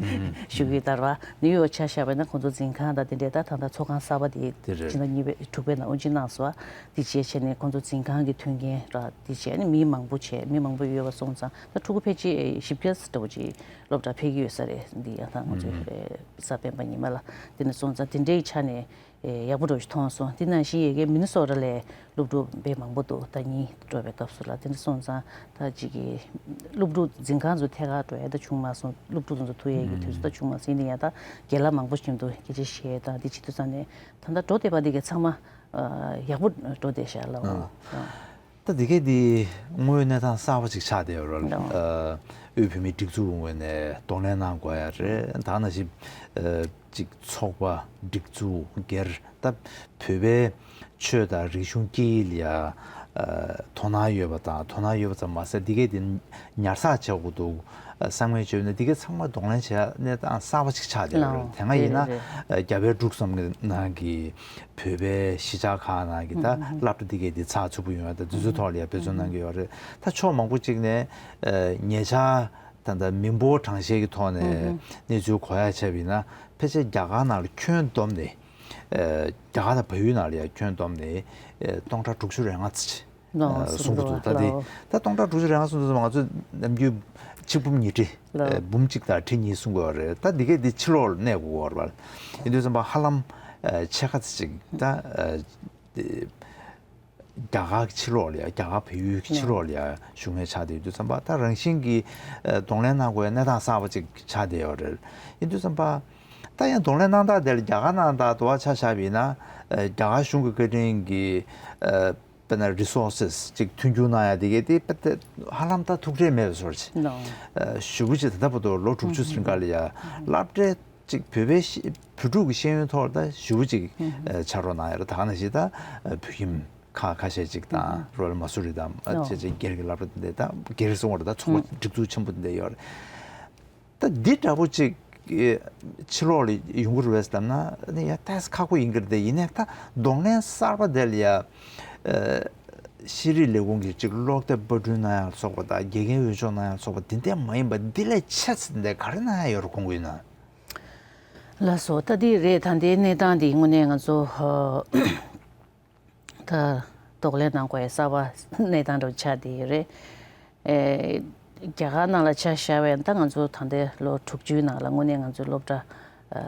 ཞུ་གི་ཡོད་ད་ར་བ། ནིའུ་ཡོག་ཆ་བཞག་པ་ཡིན་ན་ཁོང་ཚོ་འཛིན་ཁང་དང་དེ་འདྲའི་ད་ད་ལྟ་ཚོགས་ཁང་གསར་པ་དེ་དེ་རེད། ཕྱི་ཟླ་གཉིས་པའི་དྲུག་པའི་ནང་དབུ་འབྱེད་གནང་སོང་བ། དེ་བྱས་བྱས་ནས་ཁོང་ཚོ་འཛིན་ཁང་གི་མཐུན་རྐྱེན་ར་དེ་བྱས་ནས་མི་མང་པོ་བྱས་མི་མང་པོ་ཡོད་པ་སོང་ཙང་ད་ཕྲུ་གུ་ཕལ་ཆེར་བཞི་བརྒྱ་འདྲ་བོ་ཅིག་སློབ་གྲྭ་ཕེབས་ཀྱི་ཡོད་ས་རེད། འདི་ཡང་ད་ང་ཚོའི་ཨ་གཟའ་སྤེན་པ་ཉི་མ་ལ་དེ་ནས་སོང་ཙང་དེ་འདྲའི་ཆ་ནས་ཡག་པོ་འདྲ་བོ་ཞིག་མཐོང་སོང་། དེ་ནང་བཞིན་ཡ་གི་མི་ནི་སོ་ཊ་ལ་སློབ་ཕྲུག་དཔེ་མང་པོ་འདུག་ཟླ་ཉིན་འགྲོ་བའི་སྐབས་སུ་ལ་དེ་འདྲ་སོང་ཙང་ད་ཅིག་གི་སློབ་ཕྲུག་འཛིན་ཁང་ཚོ་ཐད་ཀར་འགྲོ་ཡ་ད་བྱུང་མ་སོང་། སློབ་ཕྲུག་ཚོ་ཐུག་ཡ་གི་དུས་ཚོད་ད་བྱུང་མ་སོང་། ཡིན་ན་ཡང་ད་རྒན་ལགས་མང་པོ་ཞིག་འདུག་སྐད་ཆ་བཤད་དང་དེ་བྱེད་དུས་ཙང་ནས་ད་ལྟ་འགྲོ་བསྡད་པ་དེ་གའི་ཚང་མ་ཡག་པོ་འགྲོ་བསྡད་ཤག་ལབ་འོང་། ད་འདི་གས་འདི་དངོས་ཡོད་གནས་སྟངས་གསར་པ་ཅིག་ཆགས་བསྡད་ཡོད་རེད། ལགས། ཨ་དབུས་བོད་མིའི་སྒྲིག་འཛུགས་ངོས་ནས་གདོང་ལེན་གནང་དགོས་ཡ་རེད། ད་ནང་བཞིན་ཨ་ཅིག་ཚོགས་པ་སྒྲིག་འཛུགས་སྒེར་ད་བོད་པའི་ཆོས་དང་རིག་གཞུང་སྐད་ཡིག་ལ་ཡ་ཨ་དོ་སྣང་ཡོད་པ་དང་དོ་སྣང་ཡོད་པ་ཙམ་མ་ཟད་འདི་གས་འདི་ཉར་ཚགས་བྱེད་དགོས་འདུག་བསམ་ངན་བྱས་ན་འདི་གས་ཚང་མ་གདོང་ལེན་བྱེད་ཡ་གནས་སྟངས་གསར་པ་ཅིག་ཆགས་བསྡད་ཡོད་རེད། ལགས། དེ་སྔ་ཡིན་ན་རེད་རེད། ཨ་རྒྱ་བལ་འབྲུག་གསུམ་གྱི་ནང་གི་བོད་པའི་གཞིས་ཆགས་ཁག་ནང་གི་ད་ཨུ་ཨུ་སློབ་གྲྭ་འདི་གས་འདི་ཚགས་ཚུད་པོ་ཡོང་ཡ་ད་འདི་ཚོའི་ཐོག་ལ་ཡ་འབད་བརྩོན་གནང་གི་ཡོད་རེད། ད་ཕྱོགས་མང་པོ་ཅིག་ནས་ཨ་ཉེ་ཆར་ད་ལྟ་མི་འབོར་གྲངས་བཤེར་གྱི་ཐོག་ནས་ཨུ་ཨུ་གནས་ཚུལ་གོ་ཡ་བྱས་པ་ཡིན་ན་ཕལ་ཆེར་རྒྱ་གར་ནང་ལ་ཁྱོན་བསྡོམས་ནས་ཨ་རྒྱ་གར་དང་བལ་ཡུལ་ནང་ལ་ཡ་ཁྱོན་བསྡོམས་ནས་ཨ་སྟོང་ཕྲག་དྲུག་ཅུ་རེ་ལྔ་ཙམ་ཅིག་ལགས། ཨ་གསུང་གི་འདུག་ད་དེ་ལགས། ད་སྟོང་ཕྲག་དྲུག་ཅུ་རེ་ལྔ་གསུང་དུས་ཙམ་ང་ཚོས་ནམ་རྒྱུན་ཆིག་འབུམ་ཉིས་ཁྲི་ལགས། ཨ་འབུམ་གཅིག་དང་ཁྲི་གཉིས་གསུང་གི་ཡོད་རེད། ད་འདི་གས་འདི་ཕྱི་ལོགས་ལ་གནས་དགོས་ཀྱི་ཡོད་རེད་པ། ཡིན་དུས་ཙམ་པ་ཧ་ལམ་ཨ་ཕྱེད་ཀ་ཙམ་ཅིག་ད་ཨ་དེ་རྒྱ་གར་གྱི་ཕྱི་ལོགས་ལ་ཡ་རྒྱ་གར་བལ་ཡུལ་གྱི་ཕྱི་ལོགས་ལ་ཡ་བཞུགས་མཁན་ཆགས་བསྡད་ཡོད་དུས་ཙམ་པ་ད་རང་བཞིན་གྱིས་ཨ་གདོང་ལེན་གནང་དགོས་ཡ་གནས་སྟངས་གསར་པ་ཅིག་ཆགས་བསྡད་ཡོད་རེད། ཡིན་དུས་ཙམ་པ་ད་ཡང་གདོང་ལེན་གནང་སྟངས་དེ་ལ་རྒྱ་གར་ནང་ད་དུ་བ་ཆ་བཞག་པ་ཡིན་ན་ཨ་རྒྱ་གར་གཞུང་གི་བཀའ་དྲིན་གྱིས་ཨ་དཔེར་ན་resources་ཅིག་མཐུན་འགྱུར་གནང་ཡ་དེ་གས་དེ་དཔེ་དེ་ཧ་ལམ་ད་ཐུགས་ཁྲལ་མེད་པའི་བཟོ་འདྲ་ཅིག་ལགས། ཨ་ཞེ་པོ་ཅིག་ད་ལྟ་བར་དུ་ལོ་དྲུག་ཅུ་ཟིན་ག་ལ་ཡ་སློབ་གྲྭའི་ཅིག་བོད་པའི་ཤེས་བོད་ཕྲུག་གི་ཤེས་ཡོན་ཐོག་ལ་ད་ཞེ་པོ་ཅིག་ཨ་ཕྱག་རོགས་གནང་ཡ་རེད། ད་ག་ནང་བཞིན་ད་ཨ་བོད་ཁྱིམ་ཁག་ཁ་ཤས་ཅིག་དང་རོ་ལ་མ་སུ་རི་དང་ཨ་ལགས། བྱས་བྱས་སྒེར་གྱི་སློབ་གྲྭ་དེ་འདྲ་ད་སྒེར་སོང་བ་རེད། ད་ཚོགས་པ་སྒྲིག་འཛུགས་ཆེན་པོ་དེ་འདྲ་ཡོད་རེད། ད་འདི་འདྲ་པོ་ཅིག་ ཕྱི་ལོགས་ལ་ཡོང་གི་རེད་བས་ལབ་ན་ཡ་ཏོག་ཙམ་ཁག་པོ་ཡིན་གྱི་རེད་དེ། ཡིན་ནའི་ད་གདོང་ལེན་གསར་པ་དེ་ལ་ཡ་ཤེས་རིག་ལས་ཁུངས་ཀྱི་ཅིག་ཀློག་དེབ་པར་སྐྲུན་གནང་ཡག་ཚོགས་པ་དང་དགེ་རྒན་འོས་སྦྱོང་གནང་ཡག་ཚོགས་པ་དེ་འདྲ་མ་ཡིན་པ་འདི་ལས་ཆེ་ཙམ་འདི་ག་རེ་གནང་ཡག་ཡོད་རེད་དགོངས་ཀྱི་ཡོད་ན། ལགས་སོ། ད་འདི་རེད། ད་ལྟའི་གནས་སྟངས་འདི་དངོས་གནས་ང་ཚོ་ད་གདོང་ལེན་གནང་དགོས་ཡ་གསར་པ་གནས་སྟངས་འདྲ་ཆགས་བསྡད་ཡོད་རེད། ཨེ། རྒྱ་གར་ནང་ལ་ཆ་བཞག་པ་ཡིན་ན་ད་ང་ཚོ་ད་ལྟའི་ལོ་དྲུག་ཅུའི་ནང་ལ་དངོས་གནས་ང་ཚོའི་སློབ་གྲྭ་ཨ་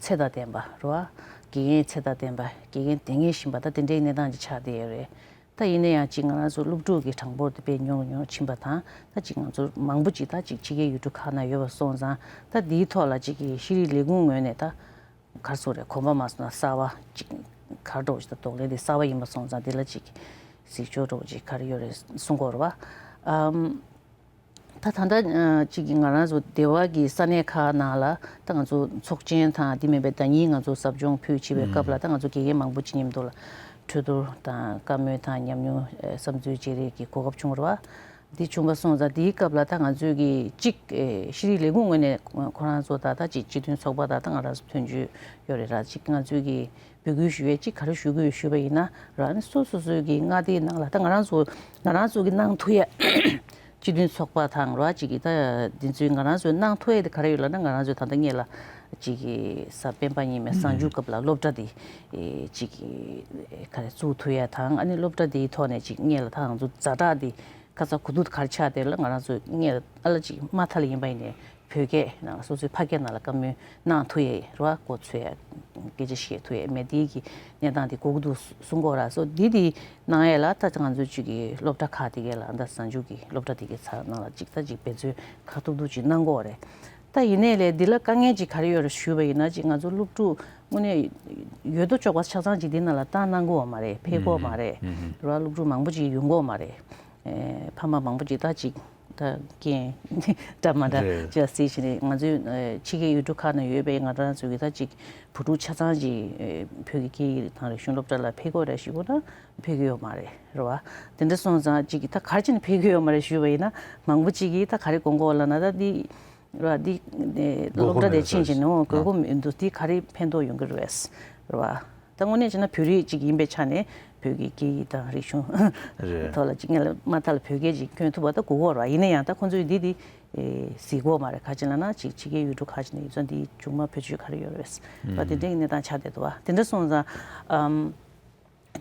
ཚད་དང་ལྡན་པ་རེད་བ། དགེ་རྒན་ཚད་དང་ལྡན་པ། དགེ་རྒན་དེ་སྔའི་བཞིན་པ་ད་དེ་འདྲའི་གནས་སྟངས་ཅིག་ཆགས་བསྡད་ཡོད་རེད། ད་ཡིན་ན་ཡང་ཅིག་ང་རང་ཚོ་སློབ་ཕྲུག་གི་གྲངས་འབོར་དེ་དཔེ་ཉུང་རུ་ཉུང་རུ་ཕྱིན་པ་དང་། ད་ཅིག་ང་ཚོ་མང་པོ་ཅིག་ད་ཅིག་ཕྱི་རྒྱལ་ཡུལ་གྲུ་ཁག་ནང་ཡོད་པ་སོང་ཙང་། ད་འདིའི་ཐོག་ལ་ཅིག་གི་ཤེས་རིག་ལས་ཁུངས་ངོས་ནས་ད་ག་རེ་ཟེར་དགོས་རེད། གོམ་པ་མ་སོང་ན་གསར་པ་ཅིག་ག་རེ་འདྲ་བོ་ཅིག་ད་གདོང་ལེན་དེ་གསར་པ་ཡིན་པ་སོང་ཙང་། དེ་ལ་ཅིག་གཟིགས་ཕྱོགས་འདྲ་བོ་ཅིག་ག་རེ་ཡོད་རེད་གསུང་གི་ཡོད་རེད་བ། ཨམ། ད་ད་ལྟ་ཨ་ཅིག་གི་ང་རང་ཚོ་སྡེ་བ་གི་ས་གནས་ཁག་ནང་ལ་ད་ང་ཚོ་ཚོགས་ཆེན་དང་དེ་མིན་པའི་ཟླ་ཉིན་ང་ཚོ་ཟབ་སྦྱོང་ཕུལ་བྱེད་པའི་སྐབས་ལ། ད་ང་ཚོ་དགེ་རྒན་མང་པོ་ཅིག་མཉམ་དུ་ལ་གྲོས་བསྡུར་དང་བཀའ་མོལ་དང་ཉམས་མྱོང་ཨེ་བསམ་ཚུལ་བརྗེ་རེས་ཀྱི་གོ་སྐབས་བྱུང་བ་རེད་བ། འདི་བྱུང་བ་སོང་ཙང་། དེའི་སྐབས་ལ་ད་ང་ཚོས་ཀྱི་གཅིག་ཨེ་ཤེས་རིག་ལས་ཁུངས་ངོས་ནས་ཁོ་རང་ཚོ་ད་ད་ཅིག་སྤྱི་མཐུན་ཚོགས་པ་དང་ད་ང་རང་ཚོ་མཐུན་འགྱུར་ཡོད་རེད་ར། གཅིག་ང་ཚོས་ཀྱི་འབོད་སྐུལ་ཞུ་ཡས་གཅིག་ག་རེ་ཞུ་དགོས་ཞུས་པ་ཡིན་ན་ར། ཨ་ནི་སོ་སོ་སོའི་གི་མངའ་སྡེའི་ནང་ལ་ད་ང་རང་ཚོ་ང་རང་ཚོ་གི་གནང་ཐུབ་ཡས་སྤྱི་མཐུན་ཚོགས་པ་དང་ར། གཅིག་གི་ད་འདི་ཚོའི་ང་རང་ཚོའི་གནང་ཐུབ་ཡས་དེ་ག་རེ་ཡོད་ལབ་ན། ང་རང་ཚོའི་ད་ལྟ་སྔོན་ལ་གཅིག་གི་གཟའ་སྤེན་པ་ཉི་མའི་གཟའ་མཇུག་སྐབས་ལ་སློབ་གྲྭ་དེ་ཨེ་གཅིག་གི་ཨེ་ག་རེ་བཙུགས་ཐུབ་ཡས་དང་། ཨ་ནི་སློབ་གྲྭ་དེའི་ཐོག་ནས་གཅིག་སྔོན་ལ་ད་ང་ཚོ་ཛ་དྲག་དེ་ཁ་ཚ་དགོས་གཏུགས་ག་རེ་ཆགས་དེ་ལ། ང་རང་ཚོ་སྔོན་ལ་ཨ་ལ་གཅིག་མ་མཐའ་ལ་ཡིན་པ་ཡིན་ནའི་བོད་སྐད་ནང་ལ་སོ་སོའི་ཕ་སྐད་ནང་ལ་བཀའ་མོལ་གནང་ཐུབ་ཡས་རེད་བ། མགོ་ཚོས་ཡས་སྐད་ཆ་བཤད་ཐུབ་ཡས་མེད། དེའི་གི་གནས་སྟངས་དེ་དགོས་ཀྱི་འདུག་གསུང་གི་ཡོད་ར། སོ་འདི་དེ་གནང་ཡས་ལ་ད་ང་ཚོའི་ཅིག་གི་སློབ་གྲྭ་ཁག་དེ་གའི་ལ་ད་གཟའ་མཇུག་གི་སློབ་གྲྭ་དེ་གའི་ཚར་ནང་ལ་ཅིག་ད་ཅིག་འབད་བརྩོན་ཁ་ཐུག་ཐུག་ཅིག་གནང་གི་ཡོད་རེད། ད་ཡིན་ནའི་ལས་འདི་ལ་དཀའ་ངལ་ཅིག་ག་རེ་ཡོད་རེད་ཞུས་པ་ཡིན་ན། ཅིག་ང་ཚོ་སློབ་ཕྲུག་དངོས་གནས་ཡོད་དོ་ཅོག་པ་ཆ་ཚང་ཅིག་འདི་ནང་ལ་བཏང་གནང་གི་ཡོད་མ་རེད། ཕེབས་ཀྱི་ཡོད་མ་རེད། རེད་བ། སློབ་ཕྲུག་མང་པོ་ཅིག་ཡོང་གི་ཡོད་མ་རེད། ཨེ་ཕ་མ་མང་པོ་ཅིག་ད་ཅིག་ད་རྐྱེན་འདྲ་མ་འདྲ་རེད། ཅིག་སྲིད་བཞིན་རེད། ང་ཚོའི་ཨེ་ཕྱི་རྒྱལ་ཡུལ་གྲུ་ཁག་ནང་ཡོད་པའི་ང་རང་ཚོའི་གི་ད་ཅིག་བུ་ཕྲུག་ཆ་ཚང་ཅིག་ཨེ་བོད་ཀྱི་སྐད་ཡིག་དང་རིག་གཞུང་སློབ་གྲྭ་ལ་ཕེབས་ཀྱི་ཡོད་རེད་ཞུ་དགོས་ན་ཕེབས་ཀྱི་ཡོད་མ་རེད། རེད་བ། དེ་འདྲ་སོང་ཙང་ཅིག་གི་ད་ག་རེ་བྱས་ནས་ཕེབས་ཀྱི་ཡོད་མ་རེད་ཞུས་པ་ཡིན་ན། མང་པོ་ཅིག་གིས་ད་ག་རེ་དགོངས་ཀྱི་ཡོད་ལབ་ན། ད་འདི་རེད་བ། འདི་ཨེ་སློབ་གྲྭ་དེ་ཕྱིན་བྱས་ནས་དགོས་མཁོ་མི་འདུག་འདི་ག་རེ་ཕན་ཐོགས་ཡོང་གི་རེད་བས། རེད་བ། ད་དངོས་གནས་བྱས་ན་བོད་རིགས་གཅིག་ཡིན་པའི་ཆ་ནས་བོད་ཀྱི་སྐད་ཡིག་དང་རིག་གཞུང་རེད། ཐོག་ལ་གཅིག་སྔོན་ལ་མ་མཐའ་ལ་བོད་སྐད་ཅིག་སྐྱོན་ཐུབ་པ་ད་དགོས་ཀྱི་ཡོད་རེད་བ། ཡིན་ན་ཡང་ད་ཁོང་ཚོས་འདི་འདི་ཨེ་གཟིགས་ཀྱི་ཡོད་མ་རེད། ག་ཅི་ལབ་ན་ཅིག་ཕྱི་རྒྱལ་ཡུལ་གྲུ་ཁག་ཅིག་ནས་ཡོད་ཙང་འདིའི་མཇུག་མ་བེད་སྤྱོད་ག་རེ་ཡོད་རེད་བ། དེ་འདྲ་སོང་ཙང་ཨམ་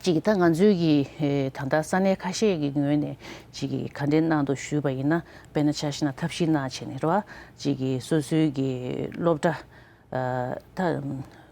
ཅིག་ད་ང་ཚོའི་གི་ཨེ་ད་ལྟ་ས་གནས་ཁ་ཤས་ཀྱི་ངོས་ནས་ཅིག་གི་ག་འདྲའི་གནང་འདུག་ཞུས་པ་ཡིན་ན། དཔེར་ན་ཆ་བཞག་ན་ཐབས་ཤེས་གནང་བྱས་ནས་རེད་བ། ཅིག་གི་སོ་སོའི་གི་སློབ་གྲྭ་ཨ་ད་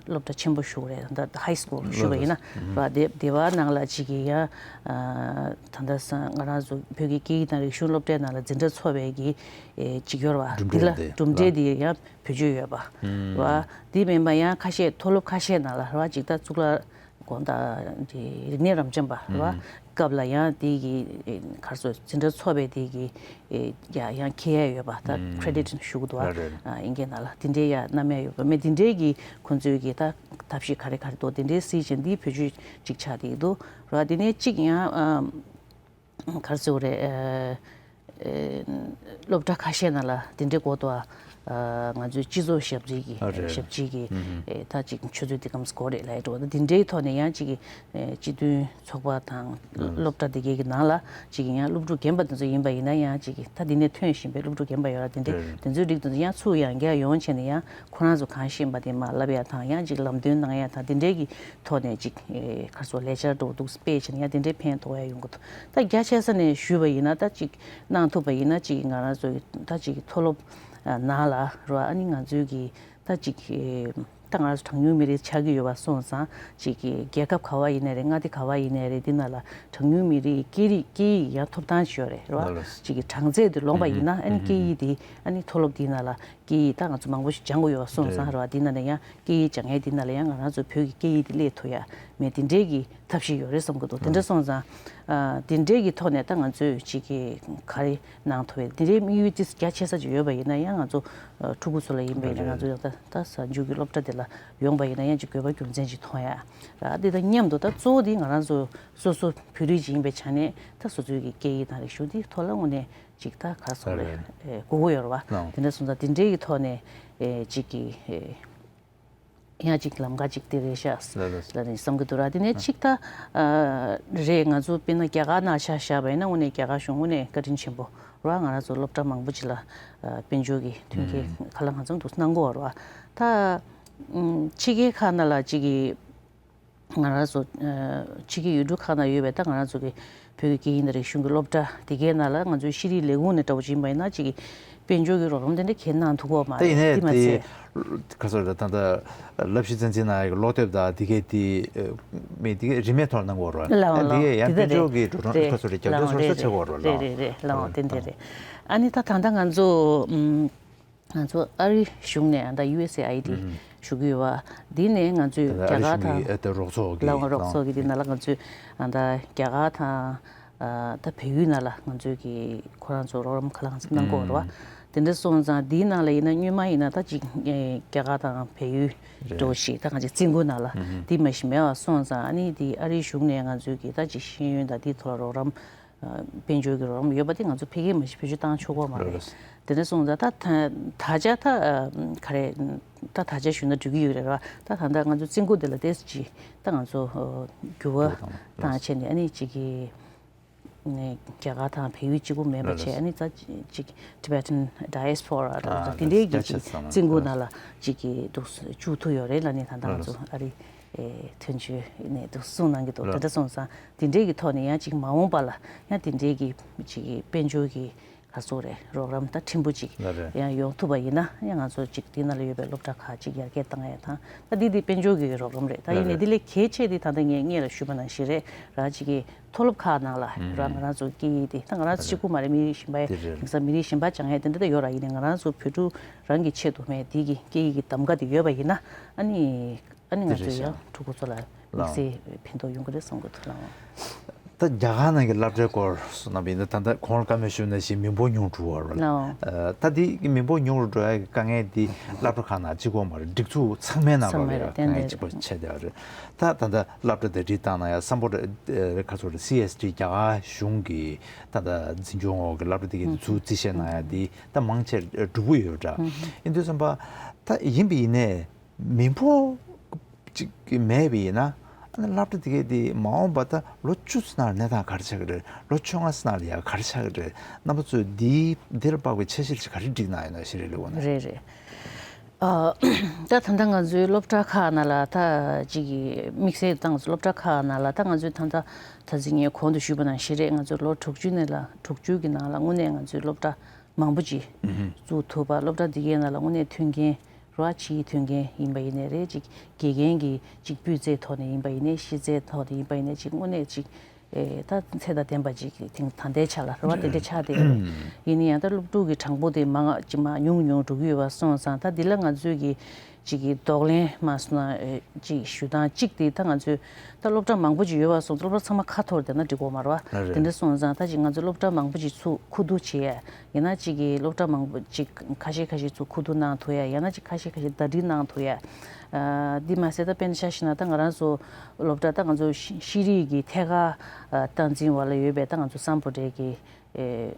སློབ་གྲྭ་ཆེན་པོ་ཞུ་རེད། ད་ཧའི་སི་ཀུལ་ཞུ་བ་ཡིན་ན་ར། དེ་དེ་བ་ནང་ལ་ཅིག་གི་ཡང་ཨ་ད་ལྟ་ས་ང་རང་ཚོ་བོད་ཀྱི་སྐད་ཡིག་དང་རིག་གཞུང་སློབ་གྲྭའི་ནང་ལ་འཛིན་གྲྭ་ཚོགས་པའི་གི་ཨེ་ཅིག་ཡོད་རེད་བ། གྲུབ་འབྲས་དེ་ལ་དེ་གྲུབ་འབྲས་ལ་དེ་ཡང་བེད་སྤྱོད་ཡོད་པ་རེད་བ། དེ་མིན་པ་ཡང་ཁ་ཤས་མཐོ་སློབ་ཁ་ཤས་ནང་ལ་རེད་བ། ཅིག་ད་གཙུག་ལག་དགོང་དག་དེ་རིག་གནས་རབ་འབྱམས་པ་རེད་བ། སྐབས་ལ་ཡང་དེ་གི་ཨེ་ག་རེ་ཟེར། འཛིན་གྲྭ་ཚོགས་པའི་དེ་གི་ཨེ་ཡ་ཡང་འཁྱེར་ཡ་ཡོད་པ། ད་ཁེ་རེ་ཌིཊ་ཞུ་གི་འདུག་བ། རེད་རེད། ཨ་དབྱིན་སྐད་ནང་ལ་དེ་འདྲའི་ཡ་རྣམ་གཡེང་ཡོད་པ་མེད། དེ་འདྲའི་གི་ཁོང་ཚོའི་གི་ད་ཐབས་ཤེས་ག་རེ་ག་རེ་འདུག་དེ་འདྲའི་སྲིད་ཅན་འདིའི་བེད་སྤྱོད་ཅིག་ཆགས་བསྡད་ཀྱི་འདུག་རེད་བ། དེ་ནས་གཅིག་ཡང་ཨ་ག་རེ་ཟེར་དགོས་རེད། ཨ་ཨེ་སློབ་གྲྭ་ཁ་ཤས་ནང་ལ་དེ་འདྲའི་སྐོར་དུ་ཨ་ང་ཚོའི་སྤྱི་ཚོགས་ཞབས་ཕྱི་གི་ཨ་རེད། ཞབས་ཕྱི་གི་ཨེ་ད་ཅིག་ཆུ་ཚོད་དེ་གམ་སྐོར་རེད་ལབ་ཡ་འགྲོ་བ། ད་དེ་འདྲའི་ཐོག་ནས་ཡང་ཅིག་གི་ཨེ་སྤྱི་མཐུན་ཚོགས་པ་དང་སློབ་གྲྭ་དེ་གའི་གི་ནང་ལ་ཅིག་གི་ཡང་སློབ་ཕྲུག་རྒན་པ་དེ་ཚོ་ཡིན་པ་ཡིན་ན་ཡང་ཅིག་གི་ད་དེ་ནས་ཐོན་བཞིན་པའི་སློབ་ཕྲུག་རྒན་པ་ཡོད་ར། དེ་འདྲའི་རེད། དེ་ཚོའི་རིགས་དེ་ཚོ་ཡང་ཚུར་ཡང་བསྐྱར་ཡོང་བྱས་ནས་ཡང་ཁོ་རང་ཚོ་གང་ཤེས་པ་དེ་མར་ལབ་ཡ་དང་། ཡང་ཅིག་ལམ་སྟོན་གནང་ཡ་དང་། དེ་འདྲའི་གི་ཐོག་ནས་ཅིག་ཨེ་ག་རེ་ཟེར། ལས་འཆར་འགྲོ་འདུག་སྤེལ་བྱས་ནས་ཡང་དེ་འདྲའི་ཕན་ཐོགས་ཡ་ཡོང་གི་འདུག་ད་རྒྱ་ཆེ་ས་ནས་ཞུས་པ་ཡིན་ན། ད་ཅིག་གནང་ཐུབ་པ་ཡིན་ན་ཅིག་ང་རང་ཚོ་ད་ཅིག་མཐོ་སློབ་ནང་ལ་རེད་བ། ཨ་ནི་ང་ཚོའི་གི་ད་ཅིག་ཨེ་ད་ང་རང་ཚོ་གྲངས་ཉུང་མི་རིགས་ཆགས་ཀྱི་ཡོད་པ་སོང་ཙང་། ཅིག་གི་རྒྱལ་ཁབ་ག་བ་ཡིན་ནའི་རེད། མངའ་སྡེ་ག་བ་ཡིན་ནའི་རེད། འདི་ནང་ལ་གྲངས་ཉུང་མི་རིགས་སྐད་རིགས་སྐད་ཡིག་ཡང་ཐོབ་ཐང་ཅིག་ཡོད་རེད། རེད་བ། ལགས་ལགས། ཅིག་གི་གྲངས་ཚད་དེ་ལོངས་པ་ཡིན་ན། ཨ་ནི་སྐད་ཡིག་དེ་ཨ་ནི་མཐོ་སློབ་འདི་ནང་ལ་སྐད་ཡིག་ད་ང་ཚོ་མང་པོ་ཞིག་སྦྱང་དགོས་ཡོད་པ་སོང་ཙང་། རེད། རེད་བ། འདི་ནང་ལ་ཡང་སྐད་ཡིག་སྦྱང་མཁན་འདི་ནང་ལ་ཡང་ང་རང་ཚོ་བོད་ཀྱི་སྐད་ཡིག་དེ་སླེབས་ཐུབ་ཡ་མེད། དེ་འདྲའི་གི་ཐབས་ཤེས་ཡོད་རེད་བསམ་གྱི་འདུག་དེ་འདྲ་སོང་ཙང་། ཨ་དེ་འདྲའི་གི་ཐོག་ནས་ད་ང་ཚོས་ཅིག་གི་ག་རེ་གནང་ཐུབ་ཡ། དེ་འདྲའི་དམིགས་ཡུལ་ཏིས་རྒྱ་ཆེ་ས་ཅིག་ཡོད་པ་ཡིན་ན་ཡང་། ང་ཚོ་ཕྲུ་གུ་ཚོ་ལ་ཡིན་པ་ཡིན་ན། རེད། ང་ཚོ་ཡང་ད་ད་གཟའ་མཇུག་གི་སློབ་གྲྭ་དེ་ལ་ཡོང་པ་ཡིན་ན་ཡང་ཅིག་དགོས་པ་རྒྱུ་མཚན་ཅིག་མཐོང་ཡ་ར། དེ་དང་མཉམ་དུ་ད་གཙོ་བོ་དེ་ང་རང་ཚོ་སོ་སོ་བོད་རིགས་ཅིག་ཡིན་པའི་ཆ་ནས་ད་སོ་སོའི་གི་སྐད་ཡིག་དང་རིག་གཞུང་དེ་ཐོག་ལ་དངོས་གནས་ཅིག་ད་ག་རེ་ཟེར་དགོས་རེད། རེད། ཨེ་དགོས་ཀྱི་ཡོད་རེད་བ། ལགས། དེ་འདྲ་སོང་ཙང་དེ་འདྲའི་གི་ཐོག་ནས་ ཨེ་ཅིག་གི་ཨེ་ཡང་ཅིག་ལམ་ཁ་ཅིག་དེ་རེད་ཤག་ལ་ལ་ལ་ནི་བསམ་གྱི་འདུག་ར། དེ་ནས་ཅིག་ད་ཨ་རེད། ང་ཚོ་དཔེར་ན་རྒྱ་གར་ནང་ཆ་བཞག་པ་ཡིན་ན་དངོས་གནས་རྒྱ་གར་གཞུང་དངོས་གནས་བཀའ་དྲིན་ཆེན་པོ་ར། ང་རང་ཚོ་སློབ་གྲྭ་མང་པོ་ཅིག་ལ་ཨ་དཔལ་འབྱོར་གྱི་མཐུན་རྐྱེན་ག་ལ་གང་འཚམ་འདུག་གནང་གི་ཡོད་ར། ད་ཕྱི་རྒྱལ་ཁག་ནང་ལ་ཅིག་གི་ང་རང་ཚོ་ཕྱི་རྒྱལ་ཡུལ་གྲུ་ཁག་ནང་ཡོད་པའི་ད་ང་རང་ཚོ་གི་བོད་ཀྱི་སྐད་ཡིག་དང་རིག་གཞུང་གི་སློབ་གྲྭ་དེ་གའི་ནང་ལ་ང་ཚོའི་ཤེས་རིག་ལས་ཁུངས་ནས་འདྲ་པོ་ཅིག་ཡིན་པ་ཡིན་ན་ཅིག་གི་དཔལ་འབྱོར་གྱི་རོགས་རམ་དེ་འདྲ་གང་གནང་ཐུབ་ཀྱི་ཡོད་མ་ད་ཡིན་རེད། ནའི་དེ་མ་ཚད་ཁ་སོ་རེ་ད་ལྟ་ལབ་ཞིག་ཚན་ཚིག་ནང་ཡི་སློབ་དེབ་དང་དེ་གའི་དེ་མི་དེ་གའི་རིན་མེད་ཐོག་གནང་གི་ཡོད་རེད། ལའོ་ལའོ། དེ་གའི་ཡང་དེ་ད་དཔལ་འབྱོར་གྱི་འགྲོ་གྲོན་རེད། ཁ་སོ་རེ་རྒྱབ་ལའོ་སྐྱོར་སོ་སོ་རེད། བྱེད་ཀྱི་ཡོད་རེད་ལའོ། རེད་རེད་རེད། ལའོ་དེ་འདྲ་རེད། ཨ་ནི་ད་ད་ལྟ་ང་ཚོ་ཨམ། ང་ཚོ་ཨ་རི་གཞུང་ནས་ད་ཡུ་ཨེས་ཨེ་ཨའི་ཌི་ཞུ་གི་ཡོད་པ། འདི་ནས་ང་ཚོས་ད་ལྟ་ཨ་རི་རྒྱ་གར་གཞུང་གི་དང་ཨ་ད་རོགས་ཚོགས་ཀྱི་ལའང་རོགས་ཚོགས་ཀྱི་འདི་ནང་ལ་ང་ཚོས་ཨ་ད་རྒྱ་གར་དང་ཨ་ད་བལ་ཡུལ་ནང་ལ་ང་ཚོས་ཀྱི་ཁོ་རང་ཚོ་རོགས་རམ་ག་ལ་གང་འཚམ་གནང་གི་ཡོད་རེད་པ། དེ་འདྲ་སོང་ཙང་འདིའི་ནང་ལ་ཡིན་ན་སྔོན་མ་ཡིན་ན་ད་ཅིག་ཨེ་རྒྱ་གར་དང་བལ་ཡུལ་འདྲ་པོ་ཞིག་ད་ང་ཚོའི་བཙོན་ཁང་ནང་ལ་འདི་མ་གཞི་མེད་པ་སོང་ཙང་། ཨ་ནི་འདི་ཨ་རིའི་གཞུང་ནས་ང་ཚོས་ཀྱི་ད་ཅིག་ཤེས་ཡོན་དང་འདིའི་ཐོག་ལ་རོགས་རམ། དཔལ་འབྱོར་གྱི་རོགས་རམ་ཡོད་པ་དེ་ང་ཚོ་ཕ་གིར་མ་གཞི་བེད་སྤྱོད་བཏང་ཆོག་གི་མ་རེད། དེ་འདྲ་སོང་ཙང་ད་ད་ད་ཆ་ད་ག་རེ་ད་ད་ཆ་ཞུས་ན་འགྲིག་གི་ཡོད་རེད་པ། ད་ད་ལྟ་ང་ཚོ་བཙོན་ཁང་དེ་ལ་ཏོག་ཙམ་ཅིག་ད་ང་ཚོ་འགྱུར་བ་བཏང་བྱས་ནས་ཨ་ནི་ཅིག་གི་ནས་རྒྱ་གར་དང་བལ་ཡུལ་གཅིག་པུ་མེད་པ་བྱས། ཨ་ནི་ད་ཅིག་Tibetan diaspora་ལ་དེ་འདྲའི་གི་ཅིག་བཙོན་ཁང་ནང་ལ་ཅིག་གི་འདུག་བཅུག་ཐུབ་ཡོད་རེད་ལབ་ནས་ད་ལྟ་ང་ཚོ་ཨ་རི་ཨེ་དོན་གཅོད་ནས་འདུག་གསུངས་གནང་གི་འདུག་དེ་འདྲ་སོང་ཙང་དེ་འདྲའི་གི་ཐོག་ནས་ཡང་ཅིག་མ་འོངས་པ་ལ་ཡང་དེ་འདྲའི་གི་ཅིག་གི་དཔལ་འབྱོར་གི་ག་ཚོད་རེད་རོགས་རམ་ད་ཕྲན་བུ་ཅིག་ཡང་ཡོང་ཐུབ་པ་ཡིན་ན་ཡང་ང་ཚོ་ཅིག་དེ་ནང་ལ་ཡོད་པའི་སློབ་གྲྭ་ཁག་ཅིག་ཡར་རྒྱས་བཏང་ཡ་དང་། ད་འདི་འདི་དཔལ་འབྱོར་གི་རོགས་རམ་རེད། ད་ཡིན་ནའི་འདི་ལས་གལ་ཆེ་འདི་ད་ལྟ་ངས་སྔོན་ལ་ཞུས་པ་ནང་བཞིན་རེད་ར། ཅིག་གི་མཐོ་སློབ་ཁག་ནང་ལ་ར་ང་རང་ཚོ་སྐད་ཡིག་དེ་ད་ང་རང་ཚོ་གཅིག་པུ་མ་རེད། མི་རིགས་གཞན་པ་དེ་རེད། དེང་སང་མི་རིགས་གཞན་པ་སྦྱང་ཡ་དེ་འདྲ་ད་ཡོད་ར། ཡིན་ནའི་ང་རང་ཚོ་བོད་ཕྲུག་རང་གི་ཆེད་དུ་མེད་དེ་གི་སྐད་ཡིག་གི་གདམ་ག་དེ་ཡོད་པ་ཡིན་ན་ཨ་ནི་ཨ་ནི་ང་ཚོ་ཡང་ཕྲུ་གུ་ཚོ་ལ་དམིགས་བསལ་ཕན་ཐོགས་ཡོང་གི་རེད་བསམ་གི་འདུག་ལགས། ད་རྒྱ་གར་ནང་གི་སློབ་གྲྭའི་སྐོར་སོང་ན་ཡིན་ན་ད་ལྟ་གོང་ལ་བཀའ་མོལ་ཞུས་ནང་བཞིན་མི་འབོར་ཉུང་དུ་འགྲོ་བ་རེད། ལགས། ད་དེ་མི་འབོར་ཉུང་རུ་འགྲོ་ཡ་གི་དཀའ་ངལ་དེ་སློབ་གྲྭ་ཁག་ནང་གཅིག་པོ་མ་རེད། སྒྲིག་འཛུགས་ཚང་མའི་ནང་ལོགས་ལ་ཡ་དཀའ་ངལ་གཅིག་པ་ཆགས་བསྡད་ཡོད་རེད། ད་ད་ལྟ་སློབ་གྲྭ་དེ་སྒྲིག་བཏང་ན་ཡ་སམ་བྷོ་ཊ་ཁ་ཚོ་རེད། སི་ཨེས་ཌི་རྒྱ་གར་གཞུང་གི་ད་ལྟ་འཛིན་སྐྱོང་འོག་གི་སློབ་གྲྭ་དེ་གའི་དེ་ཚུར་རྩིས་བཞེས་གནང་ཡ་དེ་ད་མང་ཆེ་འགྲུབ་ཀྱི་ཡོད་འདྲ། ཡིན་དུས་ཙམ་པ་ད་ཡིན་པ་ཡིན་ནའི་མི་འབོར་གཅིག་གི་མེད་པ་ཡིན་ན་ཨ་ནི་སློབ་གྲྭ་དེ་གའི་དེ་མ་འོངས་པ་ད་ལོ་བཅུ་ཙམ་ནང་ལ་གནས་སྟངས་ག་རེ་ཆགས་ཀྱི་རེད། ལོ་བཅོ་ལྔ་ཙམ་ནང་ལ་ཡ་ག་རེ་ཆགས་ཀྱི་རེད། རྣམ་པ་ཚོས་འདི་འདི་ལ་དཔག་པའི་འཆར་གཞི་ཅིག་ག་རེ་བསྒྲིགས་གནང་ཡོད་ན་ཤེས་རིག་ལས་ཁུངས་ནས། རེད་རེད། ཨ། ད་ད་ལྟ་ང་ཚོའི་སློབ་གྲྭ་ཁག་ནང་ལ་ད་ཅིག་གི་དམིགས་བསལ་ད་ང་ཚོ་སློབ་གྲྭ་ཁག་ནང་ལ་ད་ང་ཚོའི་ད་ལྟ་ད་ཅིག་ངས་གོང་དུ་ཞུས་པ་ནང་བཞིན་རེད། ང་ཚོའི་ལོ་དྲུག་ཅུ་ནས་ལ་དྲུག་ཅུ་གི་ནང་ལ་དངོས་གནས་ང་ཚོའི་སློབ་གྲྭ་མང་པོ་ཅིག་བཙུགས་ཐུབ་པ། སློབ་གྲྭ་འདི་གའི་ནང་ལ་དངོས་གནས་མཐུན་རྐྱེན་ར་ཕྱིའི་མཐུན་རྐྱེན་ཡིན་པ་ཡིན་ནའི་རེད། ཅིག་དགེ་རྒན་གྱི་ཅིག་སྤུས་ཚད་ཐོག་ནས་ཡིན་པ་ཡིན་ནའི་ཤེས་ཚད་ཐོག་ནས་ཡིན་པ་ཡིན་ནའི་ཅིག་དངོས་གནས་ཅིག་ཨེ་ད་ཚད་དང་ལྡན་པ་ཅིག་དེང་ད་ལྟའི་ཆ་ལ་རེད་པ་དེ་འདྲ་ཆགས་བསྡད་ཡོད་རེད། ཡིན་ན་ཡང་ད་སློབ་ཕྲུག་གི་གྲངས་འབོར་དེ་མང་ཅིག་མར་ཉུང་ཉུང་འགྲོ་གི་ཡོད་པ་སོང་ཙང་ད་འདི་ལ་ང་ཚོས་ཀྱི་ཅིག་གི་གདོང་ལེན་མ་སོང་ན་ཨེ་ཅིག་ཞུ་སྟངས་གཅིག་དེ་ད་ང་ཚོས་ད་སློབ་གྲྭ་མང་པོ་ཅིག་ཡོད་པ་སོང་ཙང་སློབ་གྲྭ་ཚང་མ་ཁ་འཐོར་བསྡད་ན་འགྲིག་གི་མ་རེད་པ། རེད། དེ་འདྲ་སོང་ཙང་ད་ཅིག་ང་ཚོས་སློབ་གྲྭ་མང་པོ་ཅིག་ཚུར་མཁོ་བསྡུ་བྱེད་ཡ། ཡང་ན་གཅིག་གི་སློབ་གྲྭ་མང་པོ་གཅིག་ཁ་ཤས་ཁ་ཤས་ཚུར་མཁོ་བསྡུ་གནང་ཐུབ་ཡ། ཡང་ན་གཅིག་ཁ་ཤས་ཁ་ཤས་ཟླ་སྒྲིལ་གནང་ཐུབ་ཡ། ཨ་འདི་མ་ཟད་ད་དཔེར་ན་ཆ་བཞག་ན་ད་ང་རང་ཚོ་སློབ་གྲྭ་ད་ང་ཚོ་ཤེས་ཤེས་རིག་གི་ཐད་ཀར་ཨ་སྟངས་འཛིན་འོག་ལ་ཡོད་པའི་ད་ང་ཚོ་སམ་བྷོ་ཊའི་གི་ཨེ་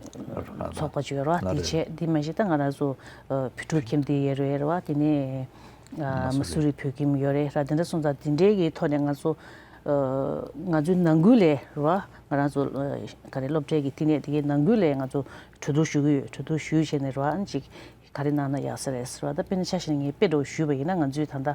ཚོགས་པ་ཅིག་ཡོད་རེད་པ། དེ་བྱས་འདི་མ་གཞི་ད་ང་རང་ཚོ་ཨ་བོད་ཕྲུག་ཁྱིམ་སྡེ་ཡོད་རེད་པ། དེ་ནས་ཨ་མ་སུ་རི་བོད་ཁྱིམ་ཡོད་རེད་ར། དེ་འདྲ་སོང་ཙང་དེ་འདྲའི་གི་ཐོག་ནས་ང་ཚོ་ཨ་ང་ཚོའི་ནང་ཁུལ་ལས་རེད་པ། ང་རང་ཚོ་ཨ་ག་རེ་སློབ་གྲྭའི་གི་བསྟི་གནས་དེ་གའི་ནང་ཁུལ་ལས་ང་ཚོ་གྲོས་བསྡུར་ཞུ་གི་ཡོད། གྲོས་བསྡུར་ཞུས་བྱས་ནས་རེད་པ། ཨ་ནི་ཅིག་ག་རེ་གནང་ན་ཡག་ས་རེད་ཟེར་བ། ད་དཔེར་ན་ཆ་བཞག་ན་ངས་དཔེ་འདྲ་བོ་ཞུས་པ་ཡིན་ན་ང་ཚོའི་ད་ལྟ་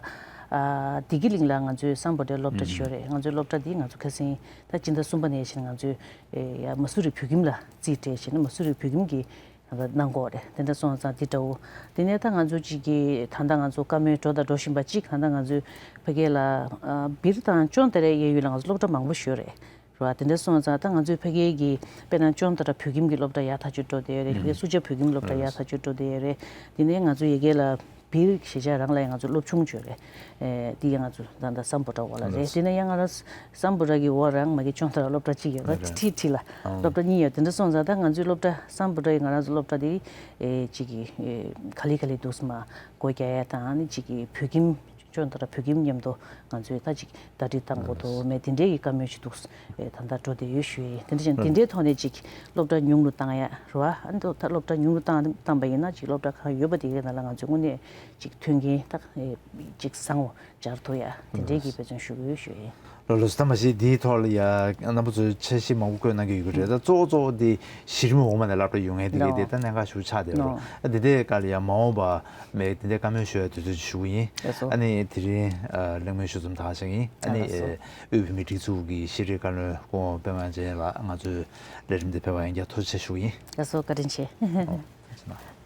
ཨ་བདེ་སྐྱིད་གླིང་ལ་ང་ཚོའི་སམ་བྷོ་ཊའི་སློབ་གྲྭ་ཅིག་ཡོད་རེད། ང་ཚོའི་སློབ་གྲྭ་འདི་ང་ཚོ་ཁ་སང་ད་སྤྱི་ཟླ་གསུམ་པ་ནས་བྱས་ནས་ང་ཚོའི་ཨེ་ཡ་མ་སུ་རི་བོད་ཁྱིམ་ལ་རྩིས་སྤྲད་བྱས་ནས་མ་སུ་རི་བོད་ཁྱིམ་གྱི་ད་ལྟ་གནང་གི་ཡོད་རེད། དེ་འདྲ་སོང་ཙང་འདི་འདྲ་བོ། དེ་ནས་ད་ང་ཚོ་ཅིག་གི་ད་ལྟ་ང་ཚོ་བཀའ་མོལ་འགྲོ་དང་འགྲོ་བཞིན་པ་ཅིག་ད་ལྟ་ང་ཚོའི་ཕ་གི་ལ་ཨ་སྦིར་དང་ཅོན་ཏ་རའི་གཡས་གཡོན་ལ་ང་ཚོ་སློབ་གྲྭ་མང་པོ་ཞིག་ཡོད་རེད། རེད་པ། དེ་འདྲ་སོང་ཙང་ད་ང་ཚོའི་ཕ་གི་གི་དཔེར་ན་ཅོན་ཏ་ར་བོད་ཁྱིམ་གྱི་སློབ་གྲྭ་ཡག་ཐག་ཆོད་འགྲོ་བསྡད་ཡོད་རེད། ཕ་གི་སུ་ཇཱ་བོད་ཁྱིམ་སློབ་གྲྭ་ཡག་ཐག་ཆོད་འགྲོ་བསྡད་ཡོད་རེད། དེ་ནས་ང་ཚོ་ཡ་གི་ལ་སྦིར་གཞིས་ཆགས་རང་ལ་ཡང་ང་ཚོ་སློབ་ཆུང་ཅིག་ཡོད་རེད། ཨེ་འདི་ཡང་ང་ཚོ་ད་ལྟ་སམ་བྷོ་ཊ་འོག་ལ་རེད། དེ་ནས་ཡང་ང་རང་སམ་བྷོ་ཊ་གི་འོག་རང་མ་གི་ཅོན་ཏ་ར་སློབ་གྲྭ་གཅིག་ཡོད་རེད། ཁྲི་ཁྲི་ལ་སློབ་གྲྭ་གཉིས་ཡོད། དེ་འདྲ་སོང་ཙང་ད་ང་ཚོའི་སློབ་གྲྭ་སམ་བྷོ་ཊ་ཡི་ང་རང་ཚོ་སློབ་གྲྭ་དེ་ཨེ་ཅིག་གི་ཨེ་ག་ལེ་ག་ལེ་འདུག་སེ་མར་སྒོ་རྒྱག་ཡ་དང་ཨ་ནི་ཅིག་གི་བོད་ཁྱིམ་ ཅོན་ཏ་ར་བོད་ཁྱིམ་མཉམ་དུ་ང་ཚོས་ད་ཅིག་བརྡ་འཕྲིན་བཏང་དགོས་འདུག་མེད་དེ་འདྲའི་གི་བཀའ་མོལ་ཅིག་འདུག་ད་ལྟ་འགྲོ་བསྡད་ཡོད་ཞུ་ཡིན། དེ་འདྲ་ཅན་དེ་འདྲའི་ཐོག་ནས་ཅིག་སློབ་གྲྭ་ཉུང་རུ་བཏང་ཡ་རེད་བ། ཨ་ནི་ད་སློབ་གྲྭ་ཉུང་རུ་བཏང་བཏང་པ་ཡིན་ན་ཅིག་སློབ་གྲྭ་གང་ཡོད་པ་དེ་གའི་ནང་ལ་ང་ཚོས་དངོས་གནས་ཅིག་མཐུན་རྐྱེན་ད་ཅིག་བཟང་བོ་སྦྱར་ཐུབ་ཡ་དེ་འདྲའི་གི་འབད་བརྩོན་ཞུ་གི་ཡོད་ཞུ་ཡིན། ལགས་ལགས་སོ། ད་མ་གཞི་འདིའི་ཐོག་ལ་ཡ་རྣམ་པ་ཚོས་འཆར་གཞི་མང་པོ་བཀོད་གནང་གི་ཡོད་ཀྱི་རེད། ད་གཙོ་བོ་གཙོ་བོ་འདི་གཞི་རིམ་འོག་མ་ནས་སློབ་གྲྭ་ཡོང་མཁན་དེ་གའི་དེ་ད་གནད་འགག་ཞེ་པོ་ཆགས་བསྡད་པ་རེད། ད་དེ་འདྲའི་སྐབས་ལ་ཡ་མ་འོངས་པ་མེད་དེ་འདྲའི་བཀའ་མོལ་ཞུ་ཡ་དུས་ཚོད་ཞུ་གི་ཡིན། ལགས་སོ། ཨ་ནི་དེ་རིང་ཨ་གླེང་མོལ་ཞུ་མཚམས་ད་ག་བཞག་ཡིན། ཨ་ནི་ལགས་སོ། ཨ་དབུས་བོད་མིའི་སྒྲིག་འཛུགས་ཀྱི་ཤེས་རིག་བཀའ་བློན་སྐུ་ངོ་པད་མ་ལྗོན་ལགས་ང་ཚོའི་ལས་རིམ་འདིར་ཕེབས་པར་ཡང་བསྐྱར་ཐུགས་རྗེ་ཆེ་ཞུ་གི་ཡིན། ལགས་སོ། བཀའ་དྲིན་ཆེ། ཨོ། ཐུགས་རྗེ་གནང་།